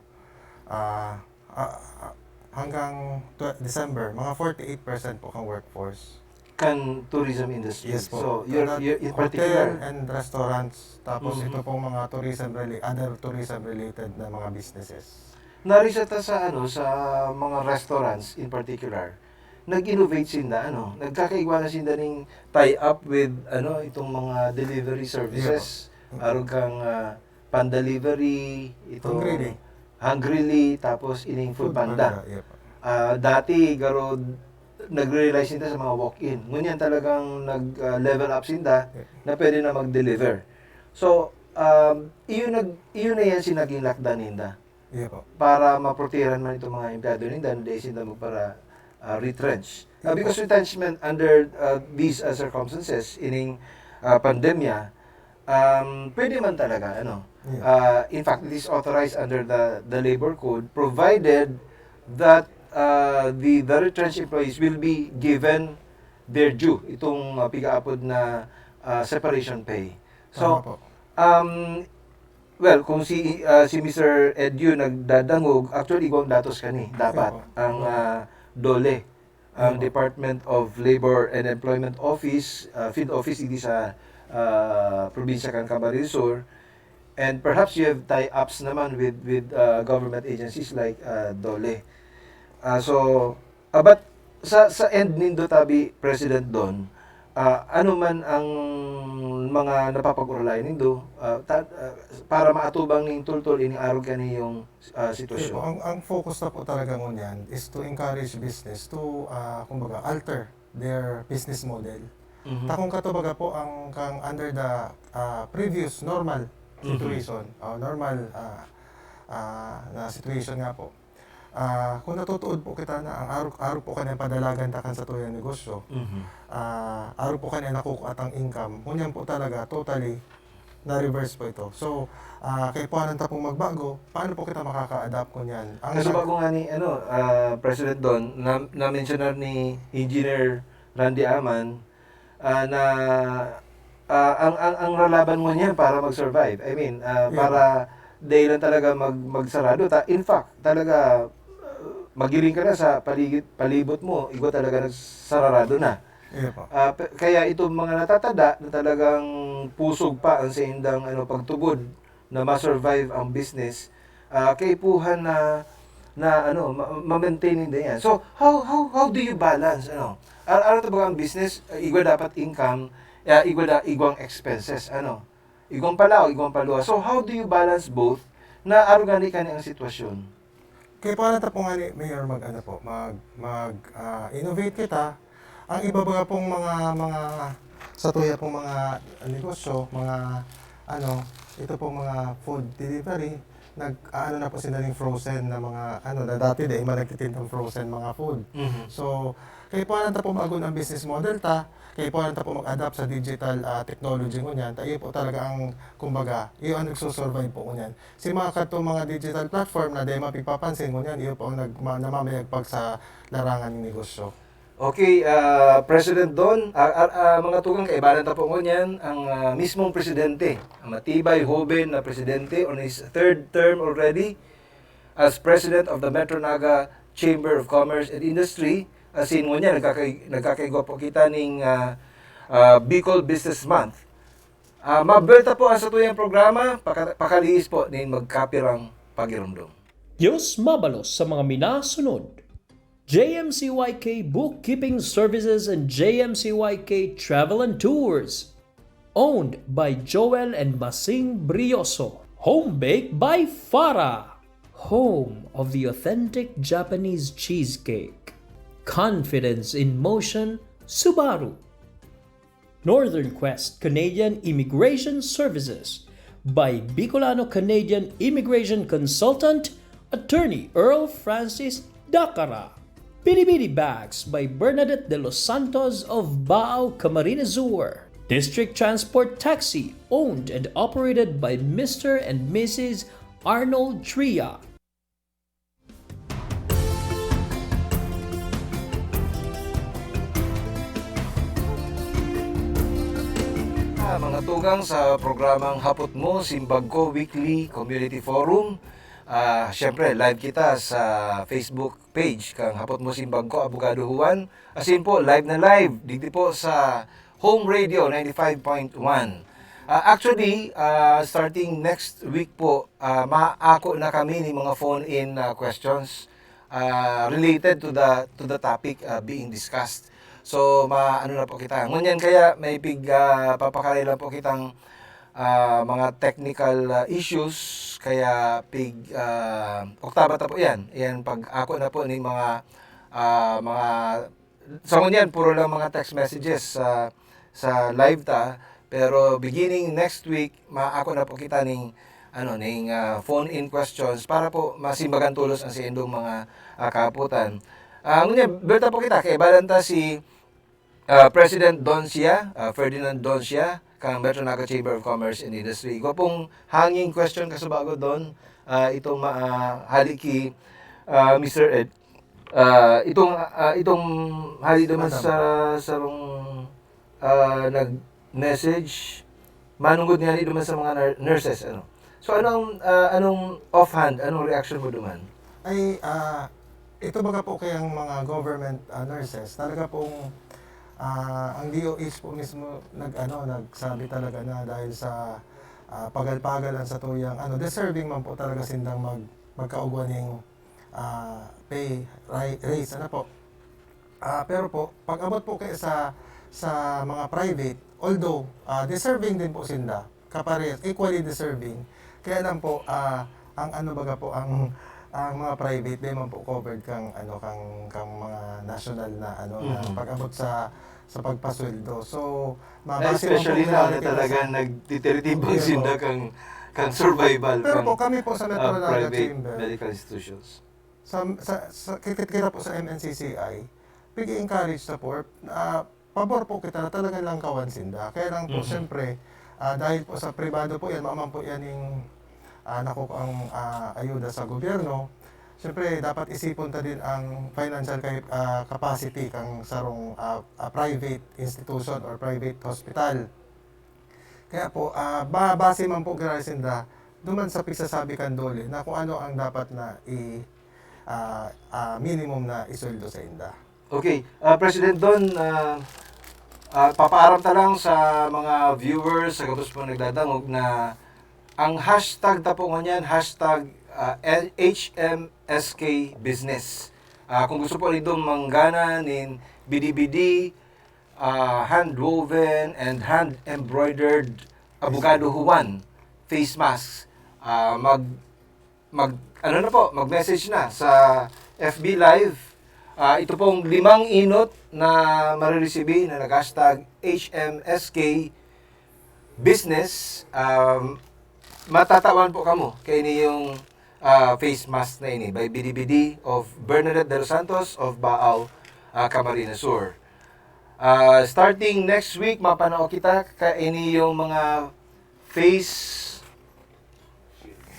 ah, ah, ah, hanggang tw- December, mga forty-eight percent po kang workforce. Kan tourism industry. Yes po. So, you're, Kada you're in hotel particular, and restaurants, tapos Mhm. ito pong mga tourism rela- other tourism related na mga businesses. Narisa ta sa ano, sa mga restaurants in particular, nag-innovate sinda, ano, nagkakaigwa na sinda ning tie up with ano, itong mga delivery services. Mm. Arog kang ah, pan delivery, itong Hungryli. Hungryli, tapos ining Food Panda. Yep. Ah, dati garo nagre-rely sinda sa mga walk-in. Ngunyan talagang nag ah, level up sinda Yep. na pwede na mag-deliver. So, um, iyon nag iyon na yan si naging lakdan ninda Yep po. para maprotehiran man itong mga empleyado ninda na dai sinda magpara ah, retrench. Ah, Yep. Because retrenchment under ah, these ah, circumstances, ining ah, pandemya, um, pwede man talaga, ano. Yeah. Ah, in fact, it is authorized under the the labor code provided that ah, the the retrenched employees will be given their due, itong ah, pigaapod na ah, separation pay. Tama So, po. um, well, kung si ah, si Mister Edu nagdadangog, actually, igwang datos kani, dapat, Opo. ang ah, DOLE, ang Opo. Department of Labor and Employment Office, ah, field office, hindi sa ah, probinsya kan Camarines Sur, and perhaps you have tie-ups naman with with ah, government agencies like ah, DOLE. Ah, so, ah, but sa sa end nindo tabi, President Don, ah, ano man ang mga napapag-urulayan nindo ah, ta- ah, para maatubang ning tultol ini arog kaniyong ah, Yes po, sitwasyon? ang, ang focus na po talaga ngunyan is to encourage business to, ah, kumbaga, alter their business model. Mhm. Takong katubaga po ang kang under the ah, previous normal Mhm. situation, ah, normal ah, ah, na situation nga po. Ah, kung natutuod po kita na ang arog, arog po kanya padalagan ta kan satuyang negosyo, Mhm. ah, arog po kanya nakukuha tang income, ngunyan po talaga totally na-reverse po ito. So, ah, kaipuhanan ta pong magbago, paano po kita makaka-adapt ngunyan? Ang Kaso nag- bago nga ni ano, ah, President Don, na, na-mentionar ni Engineer Randy Aman ah, na ah, ang, ang, ang lalaban mo niyan para mag-survive. I mean, ah, Yeah. para dahil lang talaga mag, magsarado. Ta, in fact, talaga, ah, magiling ka na sa paligid, palibot mo, igwa talaga nagsararado na. Iya po. Ah, pe- kaya itong mga natatada na talagang pusog pa ang saindang ano, pagtubod na ma-survive ang business, ah, kaipuhan na na ano ma- ma-maintain ninda yan. So how how how do you balance ano? Ar- ano to ba ang business? Ah, igwa dapat income, ah, igwa da, igwang expenses ano. Igwang palaw, igwang paluha. So how do you balance both? Na arog gani kani ang sitwasyon. Kaipuhanan ta po nga ni Mayor mag ano po, mag mag ah, innovate kita. Ang iba baga pong mga mga satuya pong mga negosyo, mga ano, ito pong mga food delivery, nag-aano na po sila ning frozen na mga ano, na dati dai man nagtitindang frozen mga food. Mhm. So, kaipuhan ta po bago ang business model ta, kaipuhan ta po mag-adapt sa digital, ah, technology ngunyan. Ta iyo po talaga ang, kumbaga, iyo ang nagsusurvive po ngunyan. Si mga kadtong mga digital platform na dai mapigpapansin ngunyan, iyo po ang nagma-, namamayagpag sa larangan ning negosyo. Okay, ah, President Don, ah, ah, ah, mga tugang, kaibanan ta po ngunyan ang, ah, mismong presidente, ang matibay, hoben na presidente on his third term already as President of the Metro Naga Chamber of Commerce and Industry. Asin ngunyan, nagkakay-, nagkakaigwa po kita ning, ah, ah, Bicol Business Month. Ah, mabuwelta po ang satuyang programa, paka-, pakalihis po nin magkapirang pagirumdom. Diyos mabalos sa mga minasunod. J M C Y K Bookkeeping Services and J M C Y K Travel and Tours. Owned by Joel and Masing Brioso. Home baked by Farah. Home of the authentic Japanese cheesecake. Confidence in motion, Subaru. Northern Quest Canadian Immigration Services by Bicolano Canadian Immigration Consultant, Attorney Earl Francis Dacara. Bidi-Bidi Bags by Bernadette de los Santos of Baao, Camarines Sur. District Transport Taxi, owned and operated by Mister and Missus Arnold Tria. Ah, mga tugang, sa programang Hapot Mo, Simbag Ko Weekly Community Forum. Ah, siyempre, live kita sa Facebook page kang Hapot Mo, Simbag Ko, Abogado Juan. Asin po, live na live, digdi po sa Home Radio ninety-five point one. Ah, actually, ah, starting next week po, ah, maako na kami ni mga phone-in, ah, questions, ah, related to the, to the topic, ah, being discussed. So, ma-, ano na po kita. Ngunyan kaya may pig-, ah, papakaray lang po kitang, ah, mga technical, ah, issues, kaya pig-, ah, oktaba ta po yan. Yan, pag-ako na po ni mga, ah, mga Sa ngunyan, puro lang mga text messages sa, sa live ta. Pero beginning next week, maako na po kita ning, ano, ning, ah, phone-in questions para po masimbagan tolos ang saindong mga, ah, kaaputan. Ah, ngunyan, buwelta po kita, kaibanan ta si, ah, President Don Sia, ah, Ferdinand Don Sia, kan Metro Naga Chamber of Commerce and Industry. Igwa pong hanging question kasubago, Don, ah, itong ma-, ah, hali ki, ah, Mister Ed. Ah, itong, ah, itong hali naman Madam. Sa sarong, ah, nag-message, manunggod nga ni naman sa mga nur-, nurses, ano. So, anong, ah, anong offhand, anong reaction mo duman? Ay, ah, ito baga po kayang mga government, ah, nurses, talaga pong, ah, ang D O H po mismo nag-ano, nagsabi talaga na dahil sa, ah, pagal-pagal ang satuyang, ano, deserving man po talaga sindang mag-, magkaugwa ning, ah, pay ri-, raise, ano po. Ah, pero po, pag abot po kay sa, sa mga private, although, ah, deserving din po sinda, kaparehas, equally deserving. Kaya lang po, ah, ang ano baga po, ang, ang mga private, di man po covered kang, ano, kang, kang mga national na, ano, na Mhm. pag-abot sa, sa pagpasweldo. So, Ay, mabase man po especially na, na nila talaga sa nagtitiritibang Pero sinda po, kang, kang survival, pero kang, po, kami po sa Metro ah, Naga private Chamber, medical institutions. Sa, sa, sa, kita, kita po sa M N C C I, pig-encourage sa po, ah, pabor po kita na talagang langkawan sinda. Kaya lang po, Mhm. siyempre, ah, dahil po sa pribado po yan, maman po yan yung, ah, nakukuang, ah, ayuda sa gobyerno. Siyempre, dapat isipon ta din ang financial kay-, ah, capacity kang sarong, ah, ah, private institution or private hospital. Kaya po, ah, ba-, base man po grabe sinda, duman sa pigsasabi kan DOLE na kung ano ang dapat na i-, ah, ah, minimum na isweldo sa inda. Okay. Ah, President Don, ah, ah, papaaram ta lang sa mga viewers, sa gabos po nagdadangog, na ang hashtag ta po ngunyan, hashtag, ah, L-, H M S K Business. Ah, kung gusto po nindong manggana nin bidi-bidi, ah, hand-woven and hand-embroidered Abogado Juan face mask, ah, mag, mag, ano na po, mag-message na sa F B Live. Ah, ito pong limang inot na mariresibi na nag-hashtag H M S K business, um, matatawan po kamo kaini yung, ah, face mask na ini by B D B D of Bernadette de los Santos of Baao, ah, Camarines Sur. Ah, starting next week, mapanao kita kaini yung mga face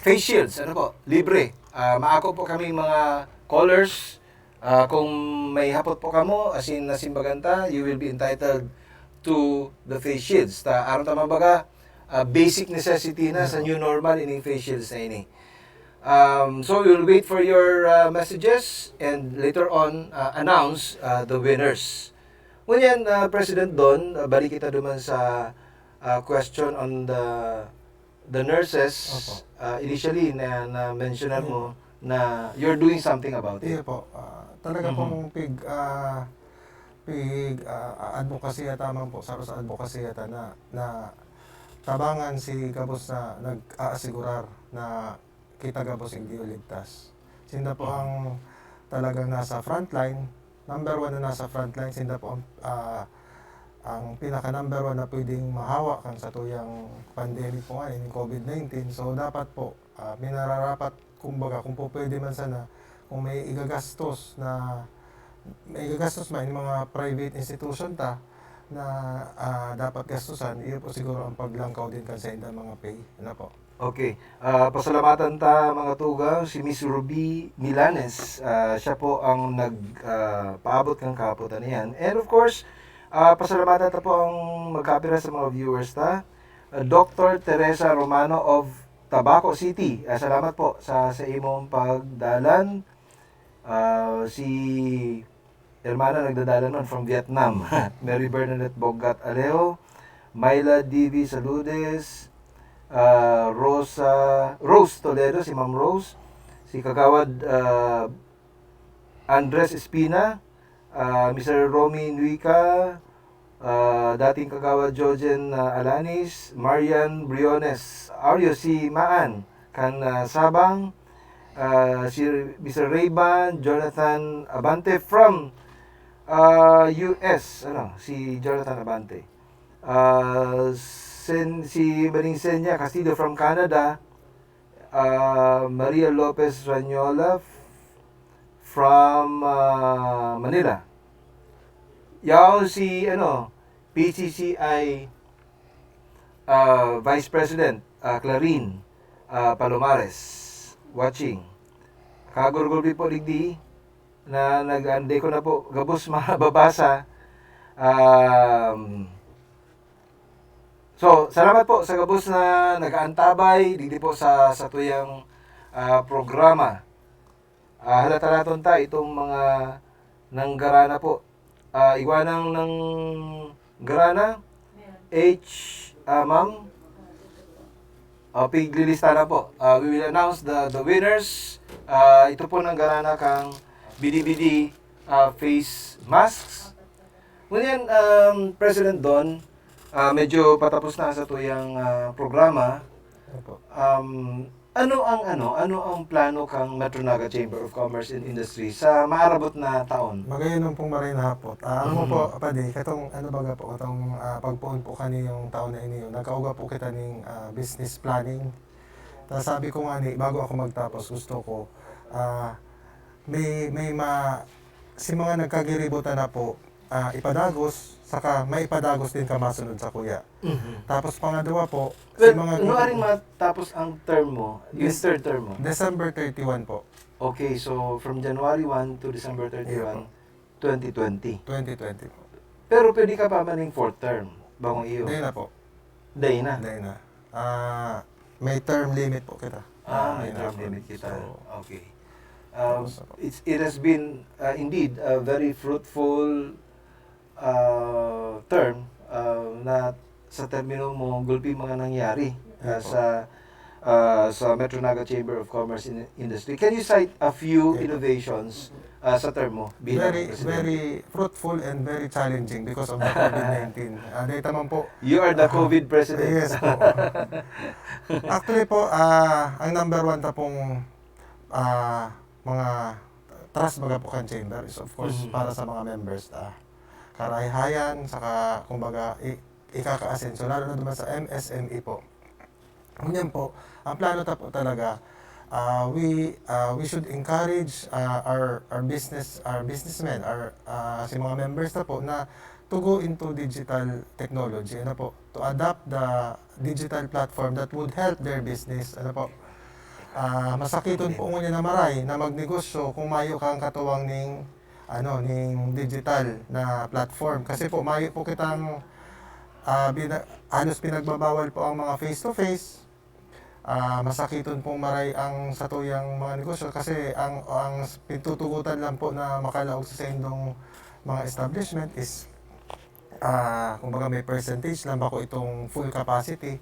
face shields, ano po, libre. Ah, maako po kaming mga callers. Ah, kung may hapot po kamo, asin nasimbagan ta, you will be entitled to the face shields. Ta, aron ta mabaga, ah, basic necessity na sa new normal ining face shields na ini. Um, so we will wait for your, ah, messages and later on, ah, announce, ah, the winners. Ngunyan, ah, President Don, ah, balik kita duman sa, ah, question on the the nurses, Opo. ah, initially na, na mentionan Yeah. mo na you're doing something about it. Iya po. Ah, talaga Mhm. pong pig ah, pig ah, advocacy ata man po, saro sa advocacy ata na, na tabangan si gabos na nag-aasigurar na kita gabos hindi uligtas. Sinda po ang talagang nasa frontline, number one na nasa frontline, sinda po ang, ah, ang pinaka number one na pwedeng mahawa kan satuyang pandemic po nga, yung COVID nineteen. So dapat po, ah, minararapat, kumbaga, kung po pwede man sana, kung may igagastos na may igagastos man yung mga private institution ta na, ah, dapat gastusan, iyo po siguro ang paglangkaw din kan sa indang mga pay. Ano po? Okay. Ah, pasalamatan ta, mga tugang, si Miss Ruby Milanes. Ah, siya po ang nag, ah, paabot kan kahapotan na yan. And of course, ah, pasalamatan ta po ang magkapira sa mga viewers ta. Ah, Doctor Teresa Romano of Tabaco City. Ah, salamat po sa, sa imong pagdalan. Ah, si Hermana nagdadalan man from Vietnam. Mary Bernadette Bogat Alejo, Myla D V Saludes, ah, Rosa, Rose Toledo, si Ma'am Rose, si Kagawad, ah, Andres Espina, ah, Mister Romy Nuica, ah, dating Kagawad Jojen, ah, Alanis, Marian Briones, Ario, si Maan, kan, ah, Sabang, ah, si Mister Rayban, Jonathan Abante from, ah, U S, ano, si Jonathan Abante. Ah, Sen-, si Maring Senya Castillo from Canada, ah, Maria Lopez Ranyola f-, from, ah, Manila. Yaon si, ano, P C C I, ah, Vice President, ah, Clarin, ah, Palomares, watching. Kagurgurbi po digdi na nag-, hindi ko na po gabos mababasa. Um, so, salamat po sa gabos na nag-aantabay digdi po sa satuyang, ah, programa. Ah, halatalaton ta itong mga nanggarana po. Ah, igwa nang nanggarana, H, ah, ma'am. Ah, piglilista na po. Ah, we will announce the, the winners. Ah, ito po nanggarana kang bidi-bidi, ah, face masks. Ngunyan, um, President Don, ah, medyo patapos na sa tuyang, ah, programa. Opo. Um, ano ang, ano, ano ang plano kang Metro Naga Chamber of Commerce and Industry sa maarabot na taon? Magayon lang pong maray na hapot. Ah, ano Mhm. po, padi, katong, ano baga po, katong, ah, pagpoon po kani yung taon na ini, nagkauga po kita ning, ah, business planning. Tapos sabi ko nga ni, bago ako magtapos, gusto ko, ah, may, may ma, si mga nagkagiributan na po, ah, ipadagos, saka may ipadagos din ka masunod sa kuya. Mhm. Tapos pangadwa po, Well, si mga ano aring matapos ang term mo? Yung Yes. Third term mo? December thirty-one po, Okay, so from January one to December thirty-one, twenty twenty. twenty twenty po. Pero pwede ka pa maning fourth term, bangong iyo. Dahil na po. Day na. Dahil na. Ah, may term limit po kita. Ah, may Dahil na term po. limit kita. So, Okay. Um, Tapos na po. it's, it has been, uh, indeed a very fruitful, uh, term, uh, na sa termino mo, gulpi mga nangyari, uh, Opo. sa, uh, sa Metro Naga Chamber of Commerce and Industry. Can you cite a few Opo. innovations, uh, sa term mo bilang very, presidente? Very fruitful and very challenging because of the COVID nineteen. Ah, dahil naman po, You are the ah, COVID president. Yes po. Actually po, ah, ang number one ta pong, ah, mga trust baga po kan chamber is, of course, Mhm. para sa mga members ta. Karayhayan, saka kumbaga, i-, ikakaasenso, lalo na naman sa M S M E po. Ngunyan po, ang plano ta po talaga, ah, we, ah, we should encourage, ah, our, our business, our businessmen, our, ah, si mga members ta po na to go into digital technology, ano po, to adopt the digital platform that would help their business, ano po. Ah, masakiton po ngunyan na maray na magnegosyo kung mayo kang katuwang ning, ano, ning digital na platform. Kasi po, mayo po kitang, ah, bina-, halos pinagbabawal po ang mga face-to-face. Ah, masakiton pong maray ang satuyang mga negosyo kasi ang, ang pintutugotan lang po na makalaog sa saindong mga establishment is, ah, kumbaga, may percentage lang, bako itong full capacity.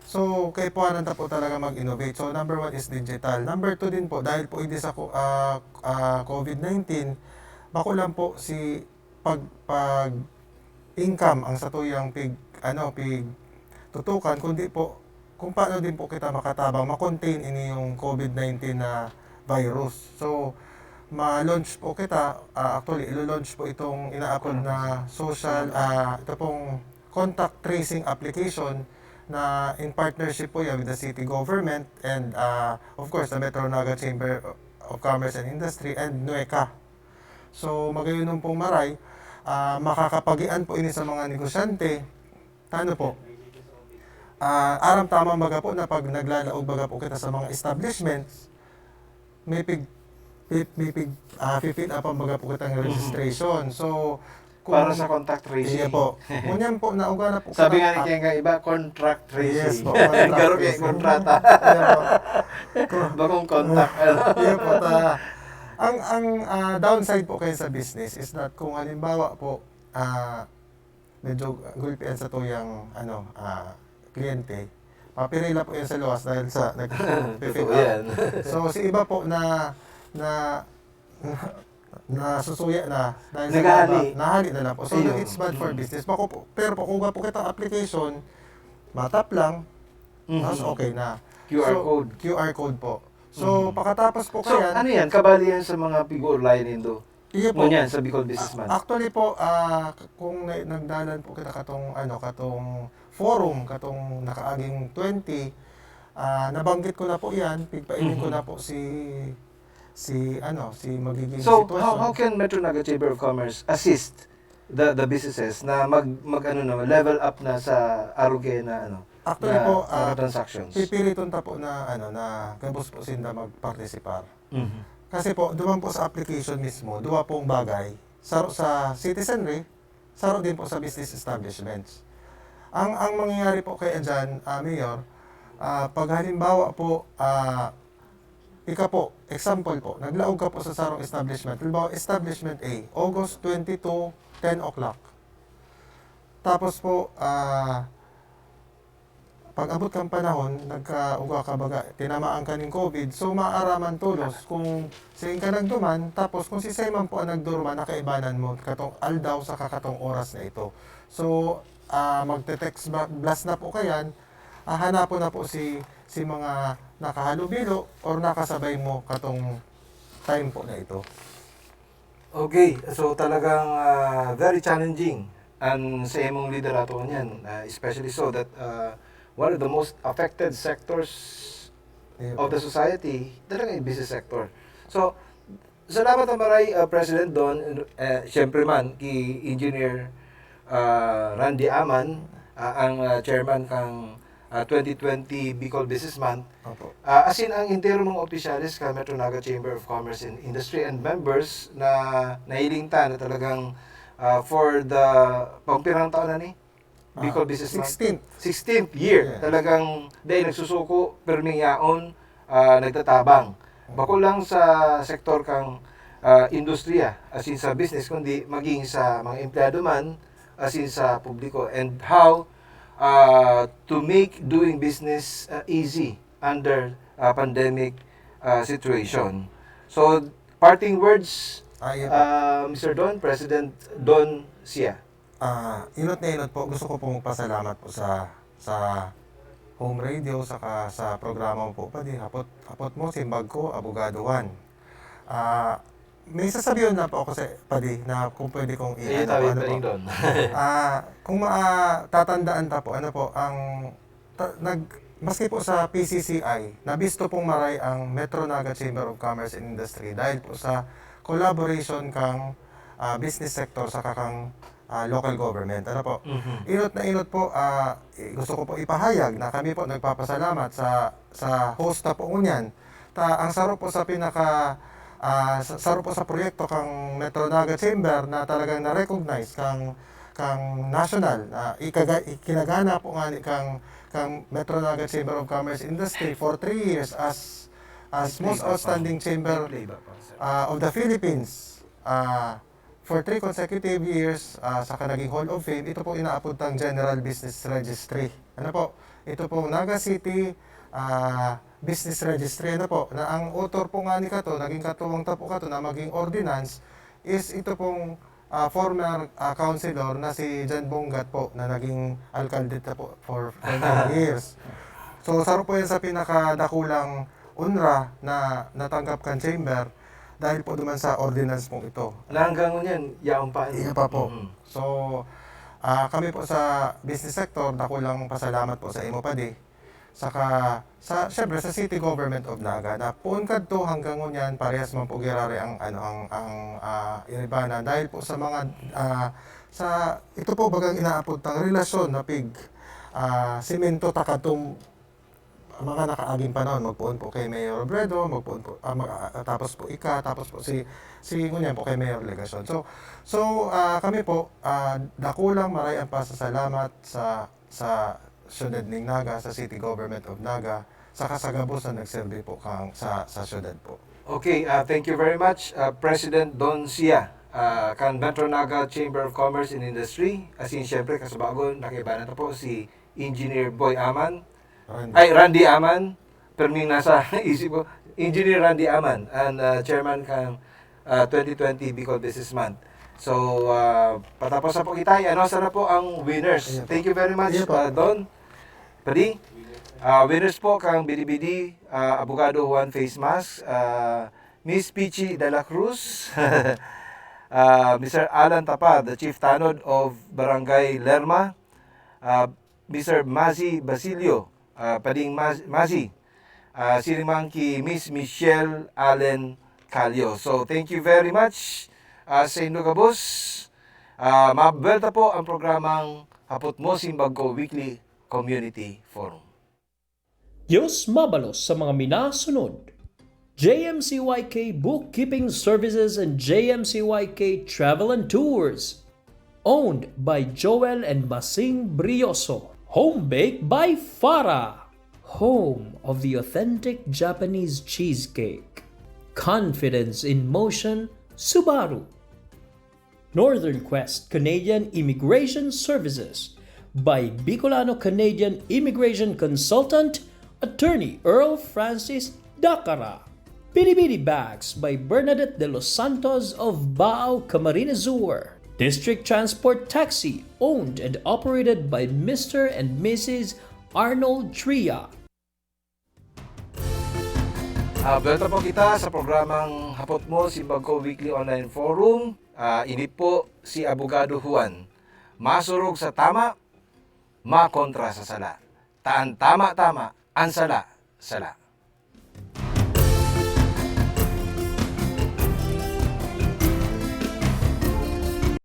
So, kaipuhanan ta po talaga mag-innovate. So, number one is digital. Number two din po, dahil po hindi sa ko-, ah, ah, covid nineteen, bako lang po si pag, pag income ang satuyang pig-, ano, pigtutukan, kundi po kung paano din po kita makatabang, ma-contain ini yung covid nineteen na virus. So, ma-launch po kita, ah, actually, ilo-launch po itong inaapod na social, ah, ito pong contact tracing application na in partnership po yan with the city government and, ah, of course, the Metro Naga Chamber of Commerce and Industry and nueca. So, magayon pong maray, ah, makakapagian po ini sa mga negosyante. Tano po? Ah, aram tama baga po na pag naglalaog baga po kita sa mga establishments, may pig-, may, may pig-, ah, fi-fill up ang baga po kitang Mhm. registration. So, kung Para sa contact tracing. Iya po. Ngunyan po, nauga na po Sabi kita nga ni ah, Kenga iba, contract tracing. Yes po, contract Garo kay tracing. kontrata. Iya po. Ko- Bagong contact, ano? Iya po, ta-, ang, ang, ah, downside po kayo sa business is that kung halimbawa po, ah, medyo gulpian sa tuyang, ano, ah, kliyente, papirila po yan sa luwas dahil sa nag-, Totoo yan. So, si iba po na, na, nasusuya na dahil sa Naghahali. nahali na lang po. So, Ayun. it's bad for Mm. business. Bako po, pero po, kung po kitang application, matap lang, Mhm. mas okay na. Q R So, code. Q R code po. So, Mhm. pakatapos po So, kaya ano yan? Kabali yan sa mga pig-uurlayan nindo? Iyo po. Ngunyan, sa Bicol Business Month? A-, actually po, ah, k-, kung na-, nagdalan po kita katong, ano, katong forum, katong nakaaging twenty, ah, nabanggit ko na po yan, pigpailing ko Mhm. na po si, si, ano, si magiging So, how, sitwasyon. how can Metro Naga Chamber of Commerce assist the, the businesses na mag, mag, ano na, level up na sa aruga na, ano, Actually na, po, na ah, transactions? pipiliton ta po na, ano, na gabos po sinda magpartisipar. Mhm. Kasi po, duman po sa application mismo, duwa pong bagay. Saro sa citizenry, saro din po sa business establishments. Ang, ang mangyayari po kaya dyan, ah, Mayor, ah, pag halimbawa po, ah, ika po, example po, naglaog ka po sa sarong establishment. Halimbawa, establishment A, August twenty-two, ten o'clock. Tapos po, ah, pag-abot kang panahon, nagka-, ugwa ka baga, tinamaan ka ning covid, so maaraman tolos kung sain ka nagduman, tapos kung sisay man po ang nagduruman, nakaibanan mo katong aldaw sa katong oras na ito. So, ah, magte-text ba-, blast na po kayan, ah, hanapon na po si, si mga nakahalubilo or nakasabay mo katong time po na ito. Okay, so talagang, ah, very challenging ang sa imong liderato niyan, ah, especially so that, ah, one of the most affected sectors Ayun of po. the society, talaga yung business sector. So, salamat na maray, ah, President Don, eh, siyempre man, ki Engineer, ah, Randy Aman, ah, ang, ah, chairman kang, ah, twenty twenty Bicol Business Month. Opo. Ah, asin ang entero mga opisyales kan Metro Naga Chamber of Commerce and Industry and members na nahiling ta na talagang, ah, for the pampirang taon na ni? Bicol Ah, Business Month? sixteenth. Sixteenth year. Yes. Talagang dahil nagsusuko, pirming yaon, ah, nagtatabang. Bako lang sa sektor kang, ah, industriya, as in sa business, kundi maging sa mga empleyado man, as in sa publiko, and how, ah, to make doing business, ah, easy under, ah, pandemic, ah, situation. So, parting words, Ah, yun po. ah, Mister Don, President Don Sia. Ah, inot na inot po, gusto ko pong magpasalamat po sa, sa Home Radio, saka sa programa mo po, Padi. Hapot, hapot mo, simbag ko, Abogado Juan. Ah, may sasabihin lang po ako sa, Padi, na kung pwede kong i-, Eh, ano, tawid ano pa po. rin doon. Ah, kung matatandaan ta po, ano po, ang ta-, nag-, Maski po sa P C C I, nabisto pong maray ang Metro Naga Chamber of Commerce and Industry dahil po sa collaboration kang, ah, business sector saka kang, ah, local government. Ano po? Mhm. Inot na inot po, ah, eh, gusto ko po ipahayag na kami po nagpapasalamat sa, sa host na po ngunyan. Ta, ang saro po sa pinaka, ah, sa, saro po sa proyekto kang Metro Naga Chamber na talagang na-recognize kang, kang national, ah, ikaga-, ikinagana po nga ni kang, kang Metro Naga Chamber of Commerce Industry for three years as, as most outstanding chamber, ah, of the Philippines. Ah, for three consecutive years, ah, saka naging Hall of Fame, ito po inaapod tang General Business Registry. Ano po? Ito pong Naga City, ah, Business Registry. Ano po? Na ang author po nga ni kato, naging katuwang ta po kato na maging ordinance, is ito pong, ah, former, ah, councilor na si John Bongat po, na naging alkalde ta po for, for ten years. So, saro po yan sa pinakadakulang unra na natanggap kan chamber dahil po duman sa ordinance pong ito. Na hanggang ngunyan, yaon pa, ano? Iya pa po. Mhm. So, ah, kami po sa business sector, dakulang pasalamat po sa imo, Padi. Saka, sa, syempre, sa City Government of Naga, na poon kadto hanggang ngunyan, parehas man po girare ang, ano, ang, ang, ah, iribana. Dahil po sa mga, ah, sa, ito po bagang inaapod tang relasyon na pig, ah, simento ta kadtong mga nakaaging panahon, magpoon po kay Mayor Robredo, magpoon po, ah, mag-, ah, tapos po ika, tapos po si, si ngunyan po kay Mayor Legacion. So, so, ah, kami po, ah, dakulang maray ang pasasalamat sa, sa siyudad ning Naga, sa City Government of Naga, saka sa gabos na nagserbi po kang, sa, sa siyudad po. Okay, ah, thank you very much, ah, President Don Sia, ah, kan Metro Naga Chamber of Commerce and Industry. Asin, siyempre, kasubagon, nakaibanan ta po si Engineer Boy Aman. Randy. Ay, Randy Aman. Perming nasa isip ko. Engineer Randy Aman, ang, ah, chairman kan, ah, twenty twenty Bicol Business Month. So, ah, patapos na po kita. Ano, sana po ang winners. Ayan po. Thank you very much, Ayan po. ah, Don. Padi, ah, winners po kang Bidi-Bidi, ah, Abogado Juan Face Mask, ah, Miss Peachy de la Cruz, ah, Mister Alan Tapad, the Chief Tanod of Barangay Lerma, ah, Mister Mazi Basilio, ah, Pading Maz-, Mazi, ah, siring man ki Miss Michelle Allen Calio. So, thank you very much, ah, sa indo gabos. Ah, mabuwelta po ang programang Hapot Mo Simbag Ko Weekly Community Forum. Diyos mabalos sa mga minasunod. J M C Y K Bookkeeping Services and J M C Y K Travel and Tours. Owned by Joel and Masing Brioso. Home baked by Farah. Home of the authentic Japanese cheesecake. Confidence in motion, Subaru. Northern Quest Canadian Immigration Services by Bicolano Canadian Immigration Consultant, Attorney Earl Francis Dacara. Bidi-Bidi Bags by Bernadette de los Santos of Bao, Camarines Sur. District Transport Taxi, owned and operated by Mister and Missus Arnold Tria. Ah, buwelta po kita sa programang Hapot Mo, Simbag Ko Weekly Online Forum. Ah, ini po si Abogado Juan. Masurog sa tama, makontra sa sala. Ta an tama, tama, an sala, sala.